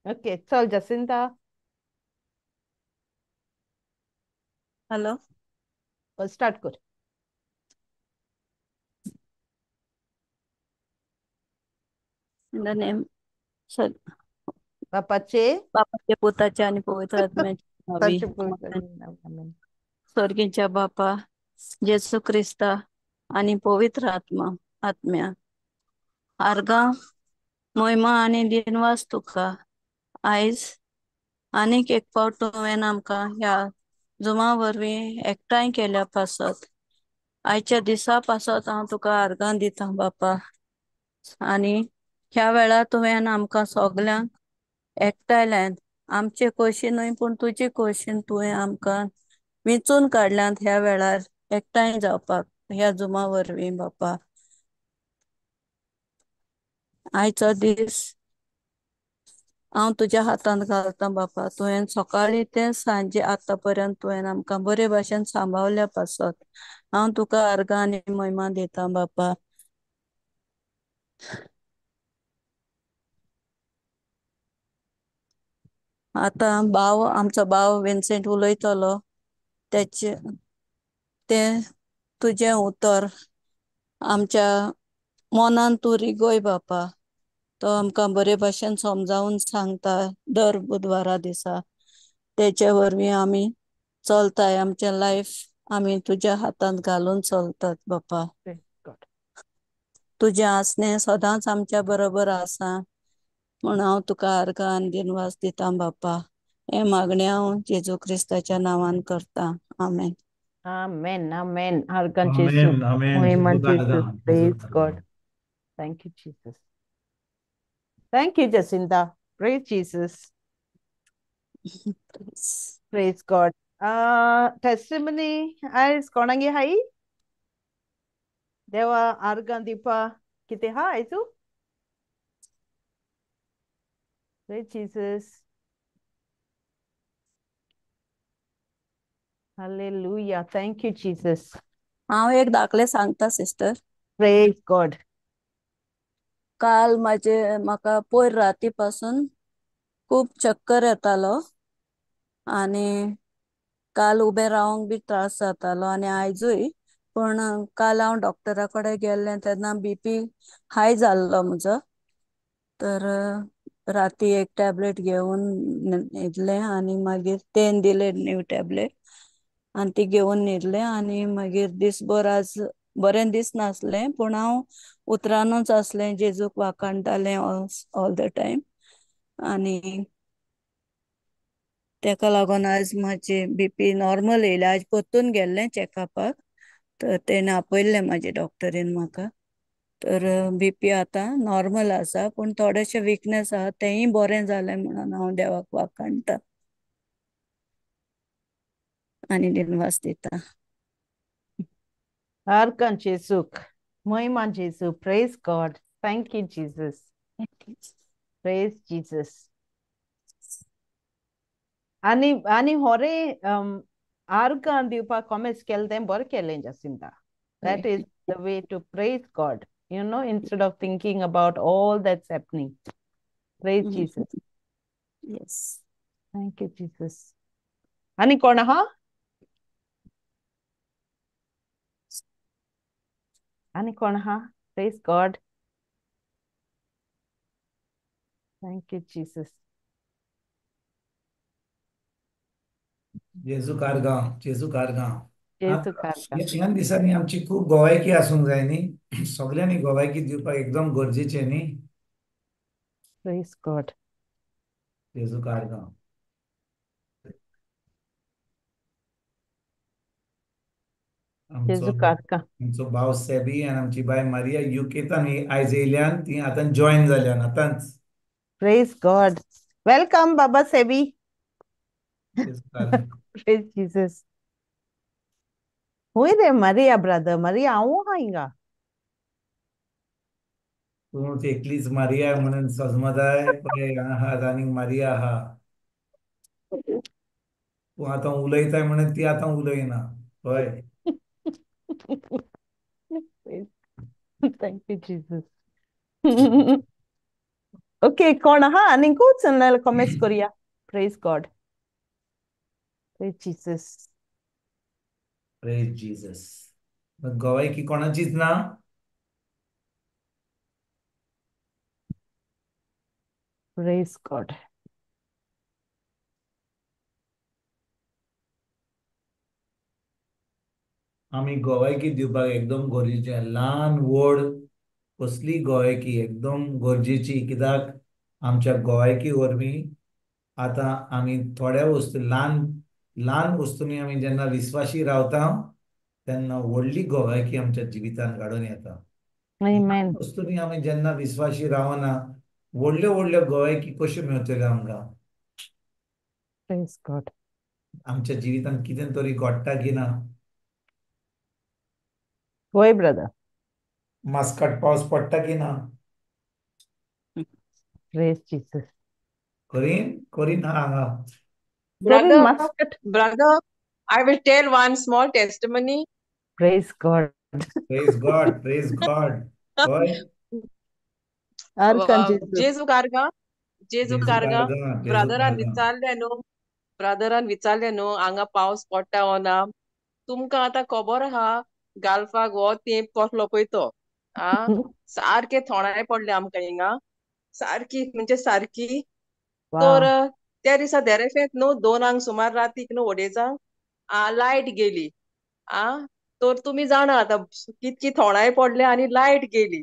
Okay चल Jacinta. Hello. Start कर. In the name sir बापाचे बापाचे पुताचे आणि पवित्र आत्म्याचे नावे. ताचे पवित्र नावाने. स्वर्गीच्या बापा जेसू क्रिस्ता आणि पवित्र आत्मा आत्म्या आर्गां मोहिमा आनी दिनवास तुका. आयज आनीक एक फावट तुवें आमकां ह्या जुमा वरवीं एकठांय केल्या पासत आयच्या दिसा पासत हांव तुका आर्गां दितां बापा. आनी ह्या वेळार तुवें आमकां सगल्यांक एकठांयल्यान आमचे खोशी न्हय पूण तुजे खोशीन तुवें आमकां विंचून काडल्यात ह्या वेळार एकठांय जावपाक ह्या जुमा वरवीं बापा. आयचो दीस हांव तुज्या हातांत घालतां बापा. तुवें सकाळीं ते सांजे आतां पर्यंत तुवें आमकां बरे भाशेन सांबाळल्या पासत हांव तुका आर्गां आनी महिमा दितां बापा. आतां भाव आमचो भाव विन्सेंट उलयतलो तेचे तें तुजें उतर आमच्या मनान तूं रिगय बापा. तो आमकां बरे भाशेन समजावन सांगता दर बुधवारा दिसा. तेचे वरवीं आमी चलताय आमचें लायफ आमी तुज्या हातांत घालून चलतात बापा. तुजें आसणें सदांच आमच्या बरोबर आसा म्हूण हांव तुका आर्गां आनी दिनवास दितां बापा. हें मागणें हांव जेजू क्रिस्ताच्या नांवान करतां. आमेन. आमेन आमेन. आर्गां जेजू. आमेन आमेन. महिमा जेजू जेजू. आर्गां, जेजू praise God. आर्गां. Thank you Jesus. Thank you Jacinta. Praise Jesus. Praise God. Testimony आयज कोणागे हाय देवा आर्गां दिवपा कितें हा आयजू? Praise Jesus. Hallelujah. Thank you Jesus. हांव एक दाखलें सांगता सिस्टर. Praise God. काल म्हाजे म्हाका पयर राती पासून खूब चक्कर येतालो आनी काल उबें रावंक बी त्रास जातालो आनी आयजूय. पूण काल हांव डॉक्टरा कडेन गेल्लें तेन्ना बीपी हाय जाल्लो म्हजो. तर राती एक टॅबलेट घेवन न्हिदलें आनी मागीर तेन दिले न्यू टॅबलेट आनी ती घेवन न्हिदलें आनी मागीर दीसभर आज बरें दिसनासलें पूण हांव उतरानूच आसलें, जेजूक वाखाणटालें ऑल the time. आनी तेका लागून आज म्हाजी बीपी नॉर्मल येयली. आज परतून गेल्लें चॅकअपाक तर तेणें आपयल्लें म्हाजे डॉक्टरीन म्हाका. तर बीपी आतां नॉर्मल आसा पूण थोडेशे विकनेस आहा तेंय बरें जालें म्हणून हांव देवाक वाखाणटा आनी दिनवास दिता. आर्गां जेजूक. महिमा जेजू. Praise God. Thank you Jesus. Praise Jesus. आनी आनी होरे आर्गां दिवपाक कॉमेस केलें तें बरें केलें Jacinta. That is the way to praise God, you know, instead of thinking about all that's happening. Praise Jesus. Yes. Thank you Jesus. आनी कोण आहा? आनी कोण आहा? Praise God. Thank you Jesus. जेजू कारगांव, जेजू कारगांव. जेजू कारगांव. ह्या दिसांनी आमची खूब गोवायकी आसूंक जाय न्ही, सगल्यांनी गोवायकी दिवपाक एकदम गरजेचें न्ही. प्रेज गॉड. जेजू कारगांव. जेजू कारगांव. आमचो भाव सेबी आनी आमची बाय मारिया युकेतान आयज येयल्यान ती आतां जॉयन जाल्यान आतांच. Praise God. Welcome Baba Sebi. Praise Jesus. हुंय रे मारिया ब्रदर? मारिया हांव आहा हिंगा. तूं एकलीच मारिया म्हणून सजमताय पळय हांगा आहा आनीक मारिया आहा. तूं आतां उलयताय म्हणून ती आतां उलयना. हय. Thank you Jesus. ओके कोण आहा आनीकूच नाल्यार कॉमेस करुया. Praise God. Praise Jesus. Praise Jesus. गोवायकी कोणाचीच ना? Praise God. आमी गोवायकी दिवपाक एकदम गरजेचें, ल्हान व्हड कसली गोवायकी एकदम गरजेची, कित्याक आमच्या गोवायकी वरवीं आतां आमी थोड्या वस्तू ल्हान ल्हान वस्तूंनी आमी जेन्ना विस्वाशी रावता तेन्ना व्हडली गोवायकी आमच्या जिवितान घडोवन येता. वस्तूंनी आमी जेन्ना विस्वाशी रावना व्हडल्यो व्हडल्यो गोवायकी कश्यो मेळटल्यो आमकां? Praise God. आमच्या जिवितान कितें तरी घडटा की ना? होय ब्रदर. मास्कट पावस पडटा की ना? Praise Jesus. करीन करीन हांगा. Brother, brother, I will tell one small testimony. Praise God. Praise God. Praise God. जेजू कारगा, जेजू कारगा, ब्रदरान विचारलें न्हू, ब्रदरान विचारलें न्हू हांगा पावस पडटा वो ना. तुमकां आतां खबर आहा गाल्फाक हो तेंप कसलो पळय तो. आ सारके थोंडाय पडले आमकां हिंगा, सारकी म्हणजे सारकी. तर त्या दिसा देरेफेंत न्हू 2 सुमार रातीक न्हू अडेजांक लायट गेली. आ तर तुमी जाणा आतां कितकी थोंडाय पडले आनी लायट गेली.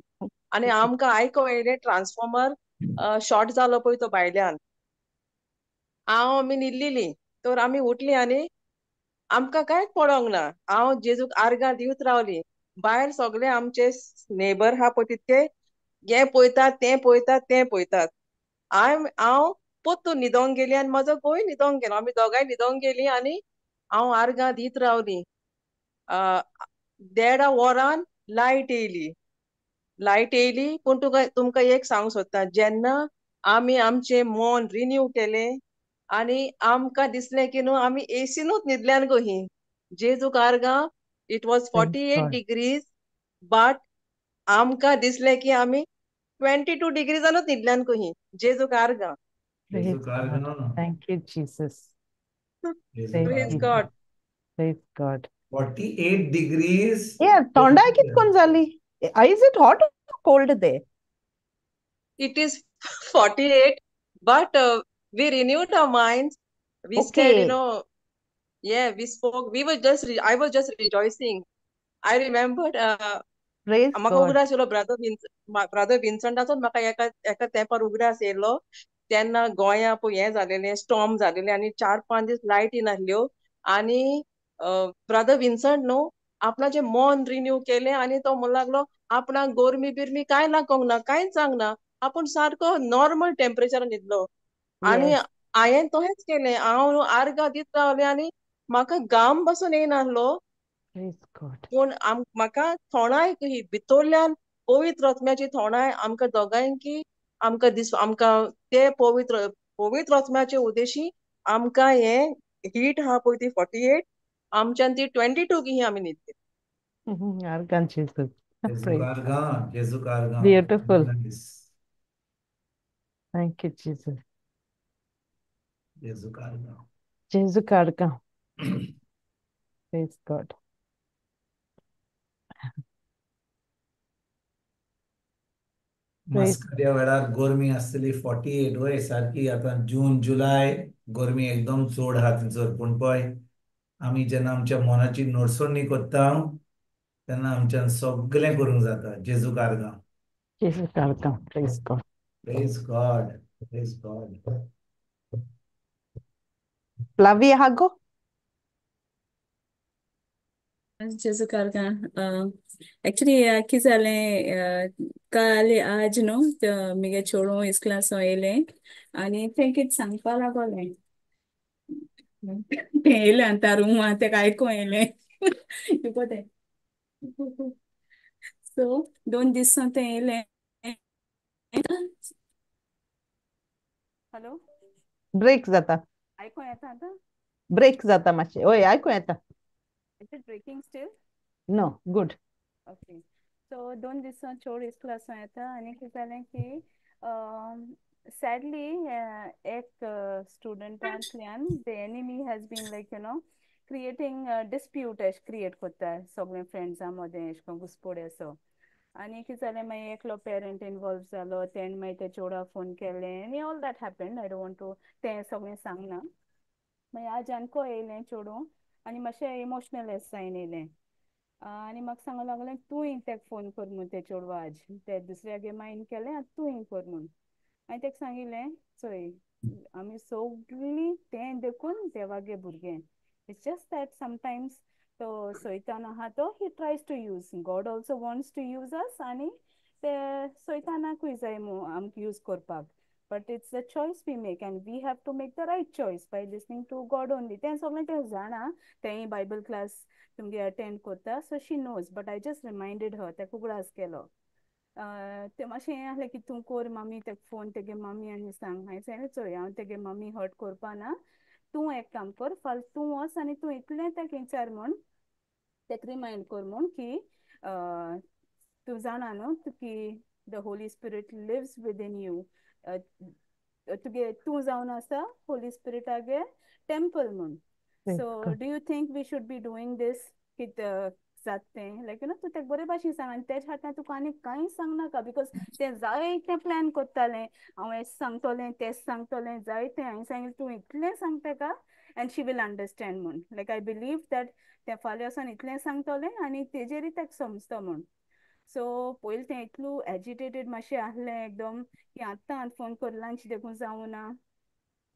आनी आमकां आयको येयलें ट्रान्सफॉर्मर शॉर्ट जालो पळय तो भायल्यान. हांव आमी न्हिदलेली तर आमी उठली आनी आमकां कांयच पडोंक ना. हांव जेजूक आर्गां दिवत रावली. भायर सगळे आमचे नेबर आहा पळय तितके हें पळयतात तें पळयतात तें पळयतात. हांव पोत्तून न्हिदोंक गेली आनी म्हजो घोवूय न्हिदोंक गेलो. आमी दोगांय न्हिदोंक गेली आनी हांव आर्गां दीत रावली. 1.5 वरान लायट येयली. लायट येयली पूण तुका तुमकां एक सांगूंक सोदता, जेन्ना आमी आमचें मन रिन्यू केलें आनी आमकां दिसलें की न्हू आमी एसीनूच न्हिदल्यान गो ही. जेजूक आर्गां. It was 48 degrees but आमकां दिसलें की आमी 22 डिग्रीजानूच न्हिदल्यान कही. जेजूक आर्गां. Thank you Jesus. Praise God. Praise God. 48 degrees. Yeah, तोंडाय कितकोन जाली? Is it hot or cold there? It is 48, but we renewed our minds. We said, you know, yeah, we spoke. We were just, I was just rejoicing. I remembered, Praise म्हाका उगडास येयलो brother विन्संटाचो. म्हाका एका एका तेंपार उगडास येयलो तेन्ना गोंया पळय हें जालेलें, स्टॉर्म जालेलें आनी 4-5 दीस लायटी नासल्यो. आनी ब्रदर विन्संट न्हू आपणाचें मन रिन्यू केलें आनी तो म्हणूंक लागलो आपणाक गोरमी बिरमी कांय लागोंक ना, कांयच जावंक ना, आपूण सारको नॉर्मल टेम्परेचर न्हिदलो. आनी हांवें तशेंच केलें. हांव आर्गां दीत रावलें आनी म्हाका घाम बसून येयनासलो. पूण म्हाका थोंडाय ही भितरल्यान पवित्र आत्म्याची थोंडाय आमकां दोगांयकी आमकां दिस आमकां ते पवित्र पवित्र आत्म्याचे उद्देशी आमकां हें हीट आहा पळय ती 48 आमच्यान ती 22 की आमी न्हिदली. Beautiful. Thank you Jesus. जेजू आर्गां. Praise God. मस्कऱ्या वेळार गरमी आसतली 48 वय सारकी. आतां जून जुलय गरमी एकदम चड आहा थंयसर. पूण पळय आमी जेन्ना आमच्या मनाची नडसणी करता तेन्ना आमच्यान सगळें करूंक जाता. जेजूक आर्गां. जेजूक आर्गां. Praise God. Praise God. Praise God. Flavia आहा गो? जेजूक आर्गां. एक्चुली कितें जालें काल आज न्हू मुगे चेडूं इस्कुलासून येयलें आनी तें कितें सांगपा लागोलें. तें येयलें आनी त्या रुमा तेका आयकों येयलें. तें सो 2 दीस तें येयलें. हॅलो, ब्रेक जाता. आयकों येता आतां? ब्रेक जाता मातशें. हय आयकों येता. Is it breaking still? No, good. Okay. So 2 दिसां चोड इस्कुलासून येता आनी कितें जालें की सॅडली एक स्टुडंटांतल्यान the enemy has been like you know creating dispute अशें क्रिएट करता सगळे फ्रेंड्सां मदें अशें करून घुसपोडे असो. आनी कितें जालें मागीर एकलो पेरंट इनवॉल्व जालो, तेणें मागीर ते चेडवा फोन केलें आनी all that happened. I don't want to तें सगळें सांगना. मागीर आज आमको येयलें चेडूं आनी मातशें इमोशनल एस जायन येयलें आनी म्हाका सांगूंक लागलें तूंय तेका फोन कर म्हूण ते चेडवा आज ते दुसऱ्या मायन केलें आनी तूंय कर म्हूण. हांवें तेका सांगिल्लें चोय आमी सगळीं तें देखून देवागे भुरगें. It's just that sometimes तो सैतान आहा तो he tries to use, God also wants to use us आनी ते सैतानाकूय जाय आमकां यूज करपाक. But it's the choice we make and we have to make the right choice by listening to God only. तें सगळें तें जाणा, तेंय बायबल क्लास तुमगे अटेंड करता, so she knows. But I just reminded her, तेका उगडास केलो. तें मातशें हें आहलें की तूं कोर मामी तेका फोन तेगे मामी आनी सांग. हांवें सांगलें चोय हांव तेगे मामी हर्ट करपा ना, तूं एक काम कर फाल्यां तूं वच आनी तूं इतलें तेका विचार म्हूण, तेका रिमायंड कर म्हूण की तूं जाणा न्हू की the Holy Spirit lives within you, तुगे तूं जावन आसा होली स्पिरिटागे टेम्पल म्हूण. So do you think we should be doing this कितें जाता तें लायक you know तूं तेका बरे भाशेन सांग आनी तेज्या खातीर तुका आनी कांय सांगनाका because तें जायतें प्लॅन करतालें, हांव हें सांगतलें तेंच सांगतलें जायतें. हांवें सांगिल्लें तूं इतलें सांग तेका एंड she will understand म्हूण. लायक I believe that तें फाल्यां वचोन इतलें सांगतलें आनी तेजेरूय तेका समजता म्हूण. सो पयलीं तें इतलो एजिटेटेड मातशें आहलें एकदम की आतां आतां फोन कर लंच देखून जावं ना,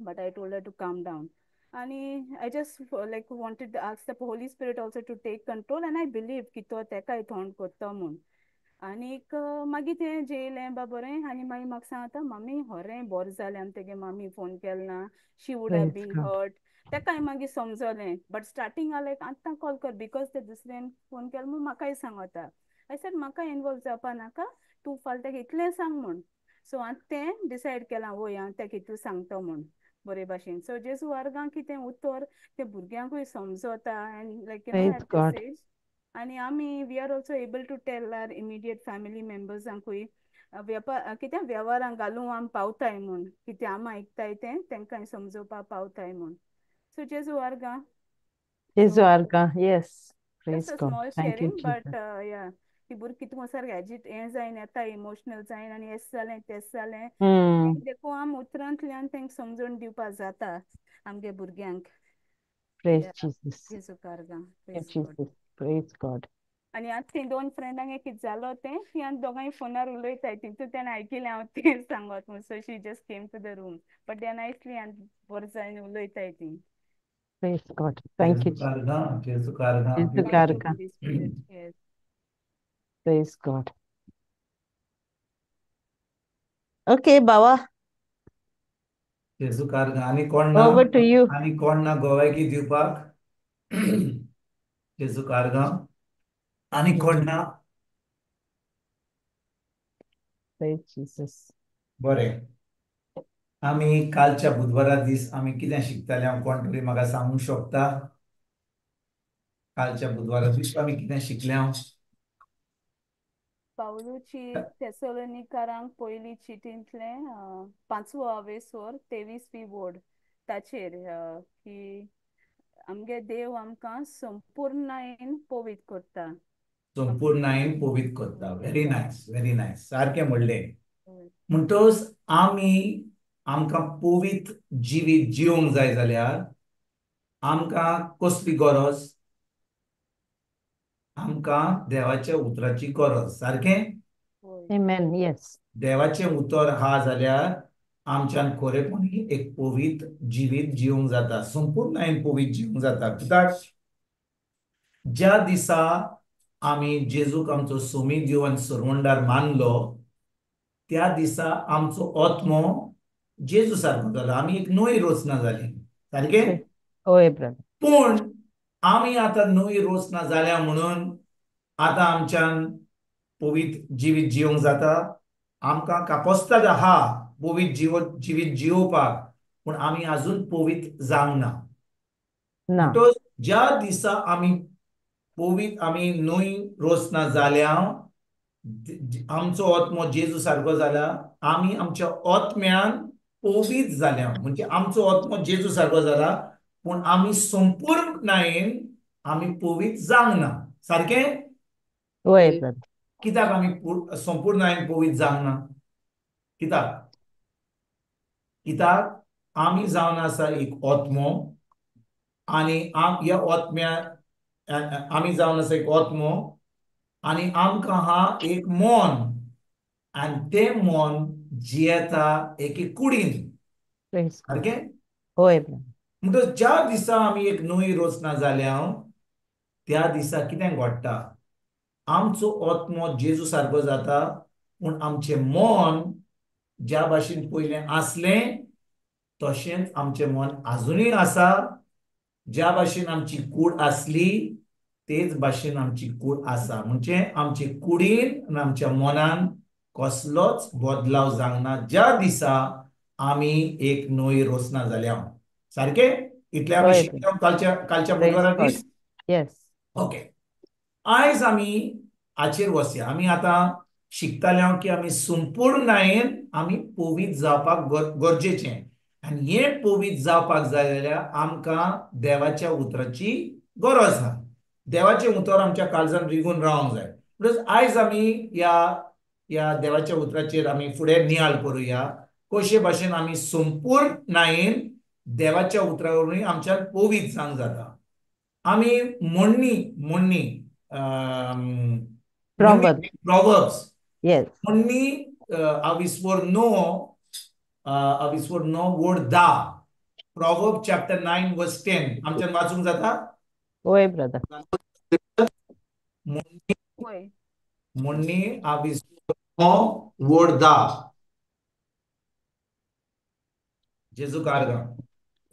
but I told her to calm down. आनी I just like wanted to ask the Holy Spirit also to take control and I believe की तो तेकाय थोंड करता म्हूण. आनीक मागीर तें जेयलें बा बरें आनी मागीर म्हाका सांगता मामी हरें बरें जालें आमी तेगे मामी फोन केलो ना, she would have been hurt. तेकाय मागीर समजलें. बट स्टार्टिंगा लायक आतां कॉल कर because ते दुसऱ्यान फोन केलो म्हूण म्हाकाय सांगता. I said म्हाका इनवॉल्व जावपा नाका, तूं फाल्यां तेका इतलें सांग म्हूण. सो हांवें तें डिसायड केलां वय हांव तेका इतलें सांगता म्हूण बरे भाशेन. सो जेजू वर्गां कितें उतर तें भुरग्यांकूय समजता and like you know at this age. आनी आमी we are also able to tell our immediate family मेंबर्सांकूय वेपार कितें वेव्हारांक घालूं आमी पावताय म्हूण, कितें आमी आयकताय तें तेंकां समजोवपाक पावताय म्हूण. सो जेजू वर्गां, जेजू वर्गां, yes, just a small sharing but या ती भुरगीं कितून सारकें एजिट हें जायन येता इमोशनल जायन आनी हें जालें तें जालें देखून आमी उतरांतल्यान तेंकां समजून दिवपाक जाता आमगे भुरग्यांक. आनी आतां ती 2 फ्रेंडांक कितें जालो तें ती आनी दोगांय फोनार उलयताय तितून तेणें आयकिलें हांव तें सांगत म्हूण. So she just came to the room but they nicely आनी बरें जायन उलयताय ती. Praise God. Thank you. Thank you, Holy Spirit. Yes. Praise God. Okay, Bawa. जेजू कारगां. आनी कोण ना? Over to you. आनी कोण ना गोवायकी दिवपाक? जेजू कारगां. आनी कोण ना? Praise Jesus. बरें, आमी कालच्या बुधवारा दीस आमी कितें शिकताले हांव कोण तरी म्हाका सांगूंक शकता? कालच्या बुधवारा दीस आमी कितें शिकले? हांव पावलूची थेसलोनिकारांक पयली चिटींतलें 5वो आवेसोर 23वी वोर्ड ताचेर की आमगे देव आमकां संपूर्णायेन पवित्र करता, संपूर्णायेन पवित्र करता. व्हेरी नायस, व्हेरी नायस, सारकें म्हणलें. म्हणटकच आमी आमकां पवित्र जिवीत जिवंक जाय जाल्यार आमकां कसली गरज? आमकां देवाच्या उतराची गरज. सारकें? Amen, yes. देवाचें उतर आहा जाल्यार आमच्यान खरेपणी एक पवित्र जिवीत जिवंक जाता, संपूर्णायेन पवित्र जिवंक जाता. कित्याक ज्या दिसा आमी जेजूक आमचो सोमी देव आनी सरवंडार मानलो त्या दिसा आमचो आत्मो जेजू सारको जालो, आमी एक नवी रचना जाली. सारकें? हय ब्रदर. पूण आमी आतां नवी रचना जाल्या म्हणून आतां आमच्यान पवित्र जिवीत जिवंक जाता. आमकां कापस्ताद आहा पवित्र जिवीत जिवपाक, पूण आमी आजून पवित्र जावंक ना. म्हणटकच ज्या दिसा आमी पवित्र आमी नवी रचना जाल्या आमचो आत्मो जेजू सारको जाला, आमी आमच्या आत्म्यान पवित्र जाल्या. म्हणजे आमचो आत्मो जेजू सारको जाला, पूण आमी संपूर्णायेन आमी पवित्र जावंक ना. सारकें? वय. कित्याक आमी संपूर्णायेन पवित्र जावंक ना? कित्याक? कित्याक आमी जावन आसा एक आत्मो, आनी ह्या आत्म्या आमी जावन आसा एक आत्मो, आनी आमकां आहा एक मन, आनी तें मन जियेता एके कुडीन. सारकें? हय. म्हणटकच ज्या दिसा आमी एक नवी रचना जाल्या त्या दिसा कितें घडटा, आमचो आत्मो जेजू सारको जाता, पूण आमचें मन ज्या भाशेन पयलें आसलें तशेंच आमचें मन आजुनूय आसा. ज्या भाशेन आमची कूड आसली तेच भाशेन आमची कूड आसा. म्हणजे आमचे कुडीन आनी आमच्या मनान कसलोच बदलाव जावंक ना ज्या दिसा आमी एक नवी रचना जाल्या. सारकें? इतलें आमी शिकले कालच्या कालच्या बुधवारा दीस. ओके, आयज आमी हाचेर वचया. आमी आतां शिकताले की आमी संपूर्णायेन आमी पवित्र जावपाक गरजेचें, आनी हें पवित्र जावपाक जाय जाल्यार आमकां देवाच्या उतराची गरज आसा. देवाचें उतर आमच्या काळजान रिगून रावंक जाय. म्हणटकच आयज आमी ह्या ह्या देवाच्या उतराचेर आमी फुडें नियाळ करुया, कशे भाशेन आमी संपूर्णायेन देवाच्या उतरा वरवीं आमच्यान पवित्र जावंक जाता. आमी म्हणणी म्हणणी प्रोवर्ब्स, म्हणणी अविस्वर 9, अविस्वर 9 वड 10, प्रोवर्ब चॅप्टर 9 वर्स 10 आमच्यान वाचूंक जाता? होय ब्रदर. म्हणणी अविस्वर 9 वड 10. जेजू कारगा.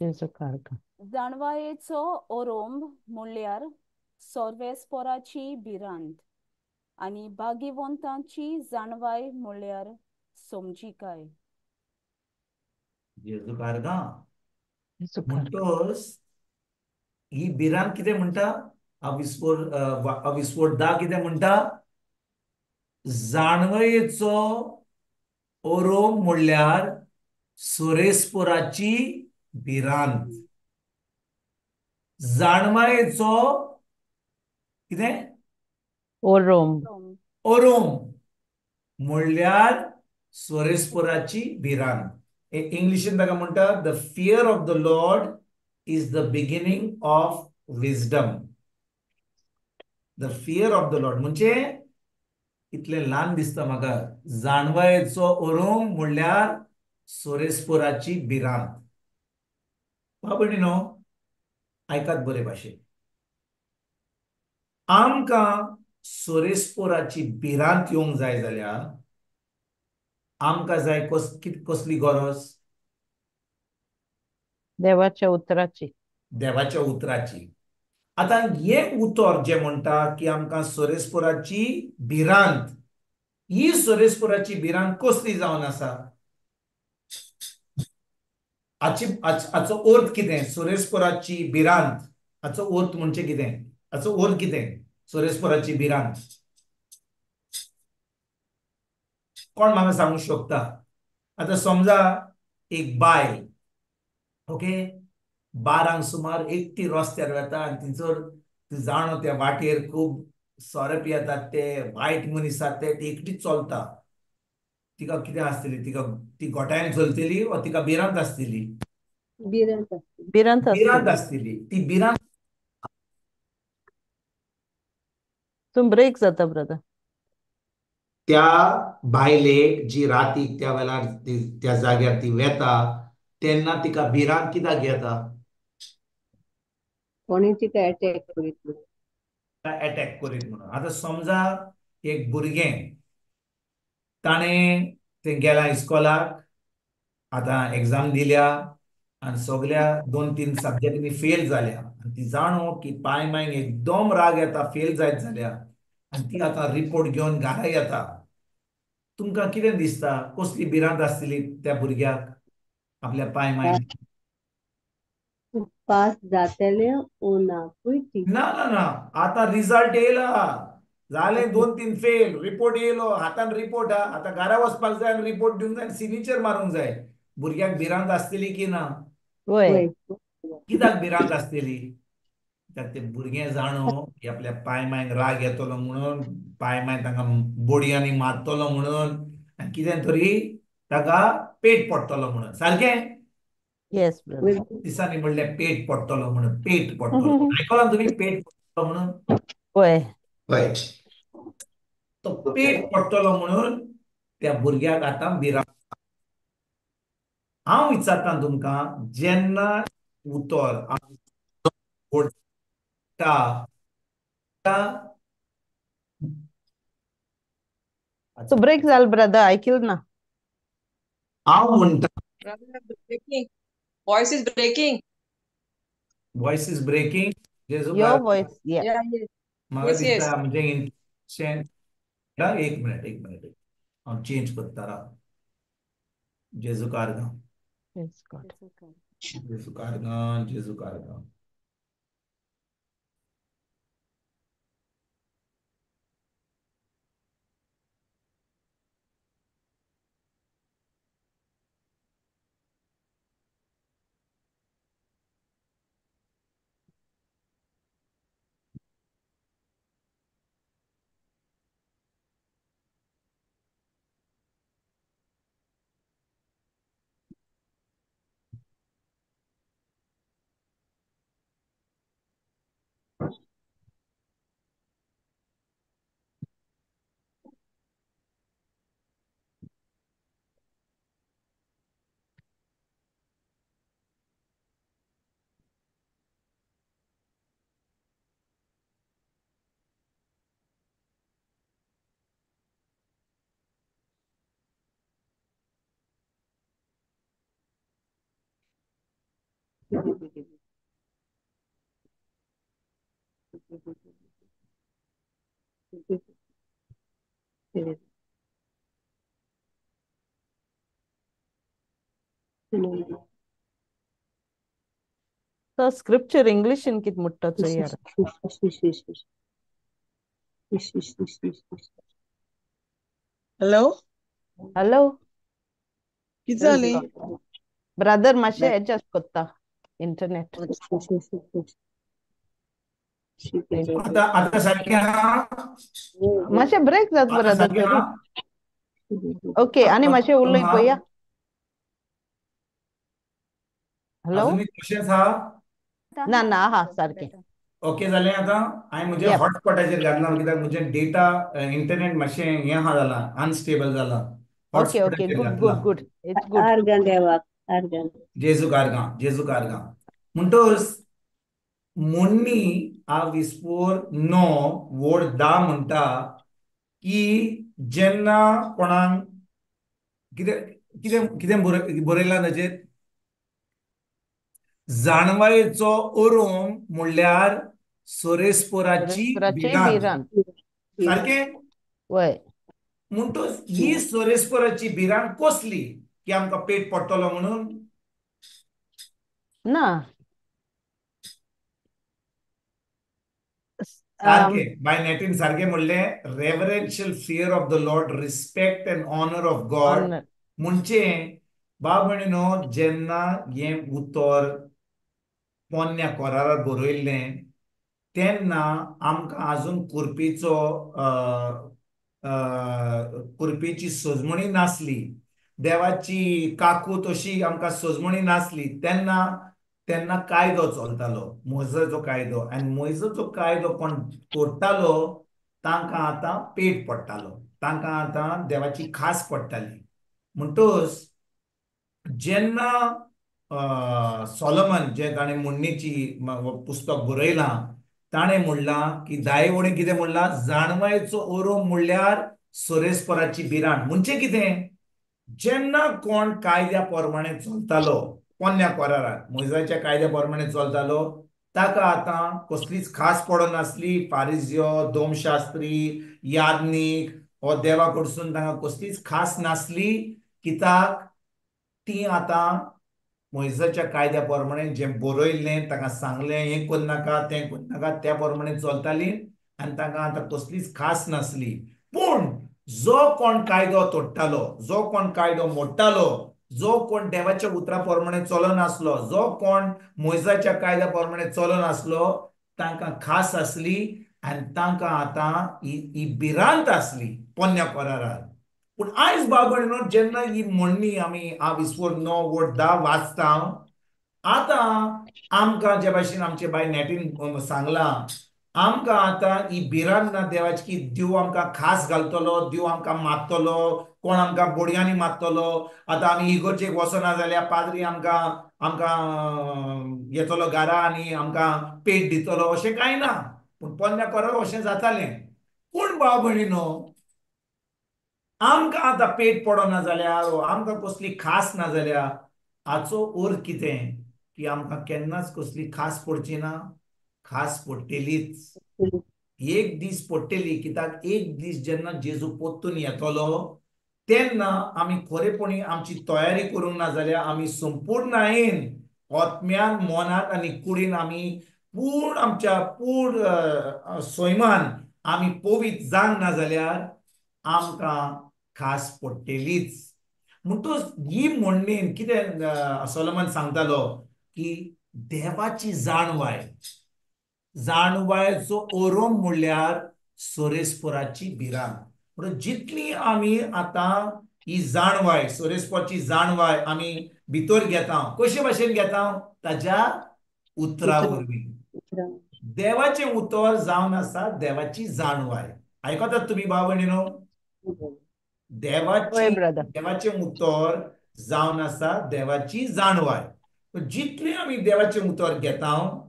जेजू कारगा. जाणवायेचो ओरोंब म्हणल्यार सोर्वेस्पोराची भिरांत, आनी भाग्यवंतांची जाणवाय म्हणल्यार समजिकाय. जेजू कारगा. म्हणटकच ही भिरांत कितें म्हणटा? अविस्फोट 10 कितें म्हणटा? जाणवयेचो ओरोम म्हणल्यार सोरेस्पोराची भिरांत. जाणवायेचो कितें? ओरोम. ओरोम म्हणल्यार सोरेस्पोराची भिरांत. इंग्लिशीन ताका म्हणटा the fear of the Lord is the beginning of wisdom. The fear of the Lord म्हणजे इतलें ल्हान दिसता म्हाका, जाणवायेचो ओरोम म्हणल्यार सोरेस्पोराची भिरांत. बाबणीनो आयकात बरे भाशेन, आमकां सोरेस्पोराची भिरांत येवंक जाय जाल्यार आमकां जाय कसली गरज? देवाच्या उतराची. देवाच्या उतराची. आतां हें उतर जें म्हणटा की आमकां सोरेस्पोराची भिरांत, ही सोरेस्पोराची भिरांत कसली जावन आसा? हाचो अर्थ कितें? सोरेस्पोराची भिरांत हाचो अर्थ म्हणजे कितें? हाचो अर्थ कितें? सोरेस्पोराची भिरांत कोण म्हाका सांगूंक शकता? आतां समजा एक बायल, ओके, 12 सुमार एकटी रस्त्यार वता आनी थंयसर ती जाणो त्या वाटेर खूब सोरे पियेतात, ते वायट मनीस आसात, ते ती एकटीच चलता. तिका कितें आसतली? तिका ती गोट्यान चलतली वा तिका भिरांत आसतली? भिरांत भिरांत आसतली. ती भिरांत तूं ब्रेक जाता ब्रदर. त्या बायलेक जी रातीक त्या वेळार त्या जाग्यार ती वेता तेन्ना तिका भिरांत कित्याक येता? कोणी तिका अटॅक करीत म्हणून. अटॅक करीत म्हणून. आतां समजा एक भुरगें ताणें तें गेलां इस्कॉलाक, आतां एग्जाम दिल्या आनी सगल्या 2-3 सब्जेक्टांनी फेल जाल्या, आनी ती जाणो की पाय मायक एकदम राग येता फेल जायत जाल्या, आनी ती आतां रिपोर्ट घेवन घरा येता. तुमकां कितें दिसता कसली भिरांत आसतली त्या भुरग्याक आपल्या पाय मायक? पास जातले ओ ना? ना ना ना, आतां रिजल्ट येयला, जालें 2-3 फेल, रिपोर्ट येयलो हातान रिपोर्ट हा, आतां घरा वचपाक जाय आनी रिपोर्ट दिवंक जाय आनी सिग्नेचर मारूंक जाय. भुरग्याक भिरांत आसतली की ना? वय. कित्याक भिरांत आसतली? कित्याक ते भुरगें जाणो की आपल्या पाय मायक राग येतलो म्हणून, पाय माय तांकां बोडयांनी मारतलो म्हणून, आनी कितें तरी ताका पेट पडटलो म्हणून. सारकें? Yes brother. दिसांनी म्हणलें पेट पडटलो म्हणून, पेट पडटलो. आयकलां तुमी पेट पडटलो म्हणून? वय. हय, तो पेट पडटलो म्हणून त्या भुरग्याक आतां भिरांत. हांव विचारता तुमकां, जेन्ना उतर सो ब्रेक जाल ब्रदर, आयकल ना. हांव म्हणटा voice is breaking. Voice is breaking. Your voice, yeah. म्हाका दिसता म्हणजे एक मिनट, एक मिनट, हांव चेंज करता राव. जेजू कारगां, जेजू कारगां, जेजू कारगां. तो स्क्रिप्चर इंग्लिश इन कित मुट्टा चाहिए. हॅलो हॅलो, कित जालें ब्रदर? मातशें एडजस्ट करता इंटरनेट. आतां सारकें मातशें ब्रेक जाता ब्रदर. ओके, आनी मातशें उलय पळया. हॅलो, ना ना, हा सारकें. ओके जालें. आतां हांवें म्हजें हॉटस्पॉटाचेर घातलां कित्याक म्हजें डेटा इंटरनेट मातशें हें आहा जालां, अनस्टेबल जालां. Okay okay, good good good, it's good. आर्गां देवाक, आर्गां जेजू कारगां, जेजू कारगां. म्हणटच मुन्नी आ विस्पोर 9 वोड 10 म्हणटा की जेन्ना कोणाक कितें कितें कितें बरयलां ताचेर, जाणवायेचो ओरोम म्हणल्यार सोरेस्पोराची भिरांत. सारकें? वय. म्हणटच ही सोरेस्पोराची भिरांत कसली की आमकां पेट पडटलो म्हणून? ना. सारकें बाय नॅटीन सारकें म्हणलें, reverential fear of the Lord, respect and honour of God. म्हणजे बाब न्हू, जेन्ना हें उतर पोन्न्या कोरारार बरयल्लें तेन्ना आमकां आजून कुर्पेचो कुर्पेची सजमणी नासली, देवाची काकूत अशी आमकां सजमणी नासली. तेन्ना तेन्ना कायदो चलतालो, मोयजाचो कायदो. आनी मोयजाचो कायदो कोण तोडटालो तांकां आतां पेट पडटालो, तांकां आतां देवाची खास पडटाली. म्हणटच जेन्ना सोलोमन जे ताणें मुण्णीची पुस्तक बरयलां ताणें म्हणलां की दाये वडीन कितें म्हणलां, जाणवायेचो ओरोम म्हणल्यार सोरेस्पराची भिरांत. म्हणजे कितें, जेन्ना कोण कायद्या प्रमाणे चलतालो पोन्न्या कोरारात मोयजाच्या कायद्या प्रमाणे चलतालो ताका आतां कसलीच खास पडनासली. फारिजियो, दोमशास्त्री, याज्ञीक हो देवा कडसून तांकां कसलीच खास नासली, कित्याक ती आतां मोयजाच्या कायद्या प्रमाणे जें बरयल्लें ताका सांगलें हें करनाका तें करनाका त्या प्रमाणे चलताली. आनी तांकां आतां कसलीच खास नासली. पूण जो कोण कायदो तोडटालो, जो कोण कायदो मोडटालो, जो कोण देवाच्या उतरा प्रमाणे चलनासलो, जो कोण मोयजाच्या कायद्या प्रमाणे चलनासलो, तांकां खास आसली आनी तांकां आतां ही भिरांत आसली पोन्न्या करारार. पूण आयज बाबा जेन्ना ही म्हणणी आमी विस्फोर 9 वट 10 वाचता, आतां आमकां जे भाशेन आमचे बाय नेटीन सांगलां, आमकां आतां ही भिरांत ना देवाची की देव आमकां खास घालतलो, देव आमकां मारतलो, कोण आमकां बोडयांनी मारतलो, आतां आमी इगोर्जेक वचना जाल्यार पाद्री आमकां आमकां येतलो घरा आनी आमकां पेट दितलो, अशें कांय ना. पूण पोन्न्या करार अशें जातालें. पूण भाव भयणीनो, आमकां आतां पेट पडना जाल्यार, आमकां कसली खास ना जाल्यार हाचो अर्थ कितें की आमकां केन्नाच कसली खास पडची ना? खास पडटलीच, एक दीस पडटली. कित्याक एक दीस जेन्ना जेजू परतून येतलो तेन्ना आमी खरेपणी आमची तयारी करूंक ना जाल्यार आमी संपूर्णायेन आत्म्यान, मनान आनी कुडीन आमी पूर्ण आमच्या पूर्ण सैमान आमी पवित्र जावंक ना जाल्यार आमकां खास पडटलीच. म्हणटच ही म्हणणेन कितें सोलोमन सांगतालो की देवाची जाणवाय, जाणवायचो ओरोम म्हणल्यार सोरेस्पोराची भिरांत. म्हणून जितली आमी आतां ही जाणवाय, सोरेस्पोराची जाणवाय आमी भितर घेता, कशे भाशेन घेता? ताज्या उतरा वरवीं. देवाचें उतर जावन आसा देवाची जाणवाय. आयकतात तुमी भाव भयणीनो? देवाची, देवाचें उतर जावन आसा देवाची जाणवाय. जितली आमी देवाचें उतर घेता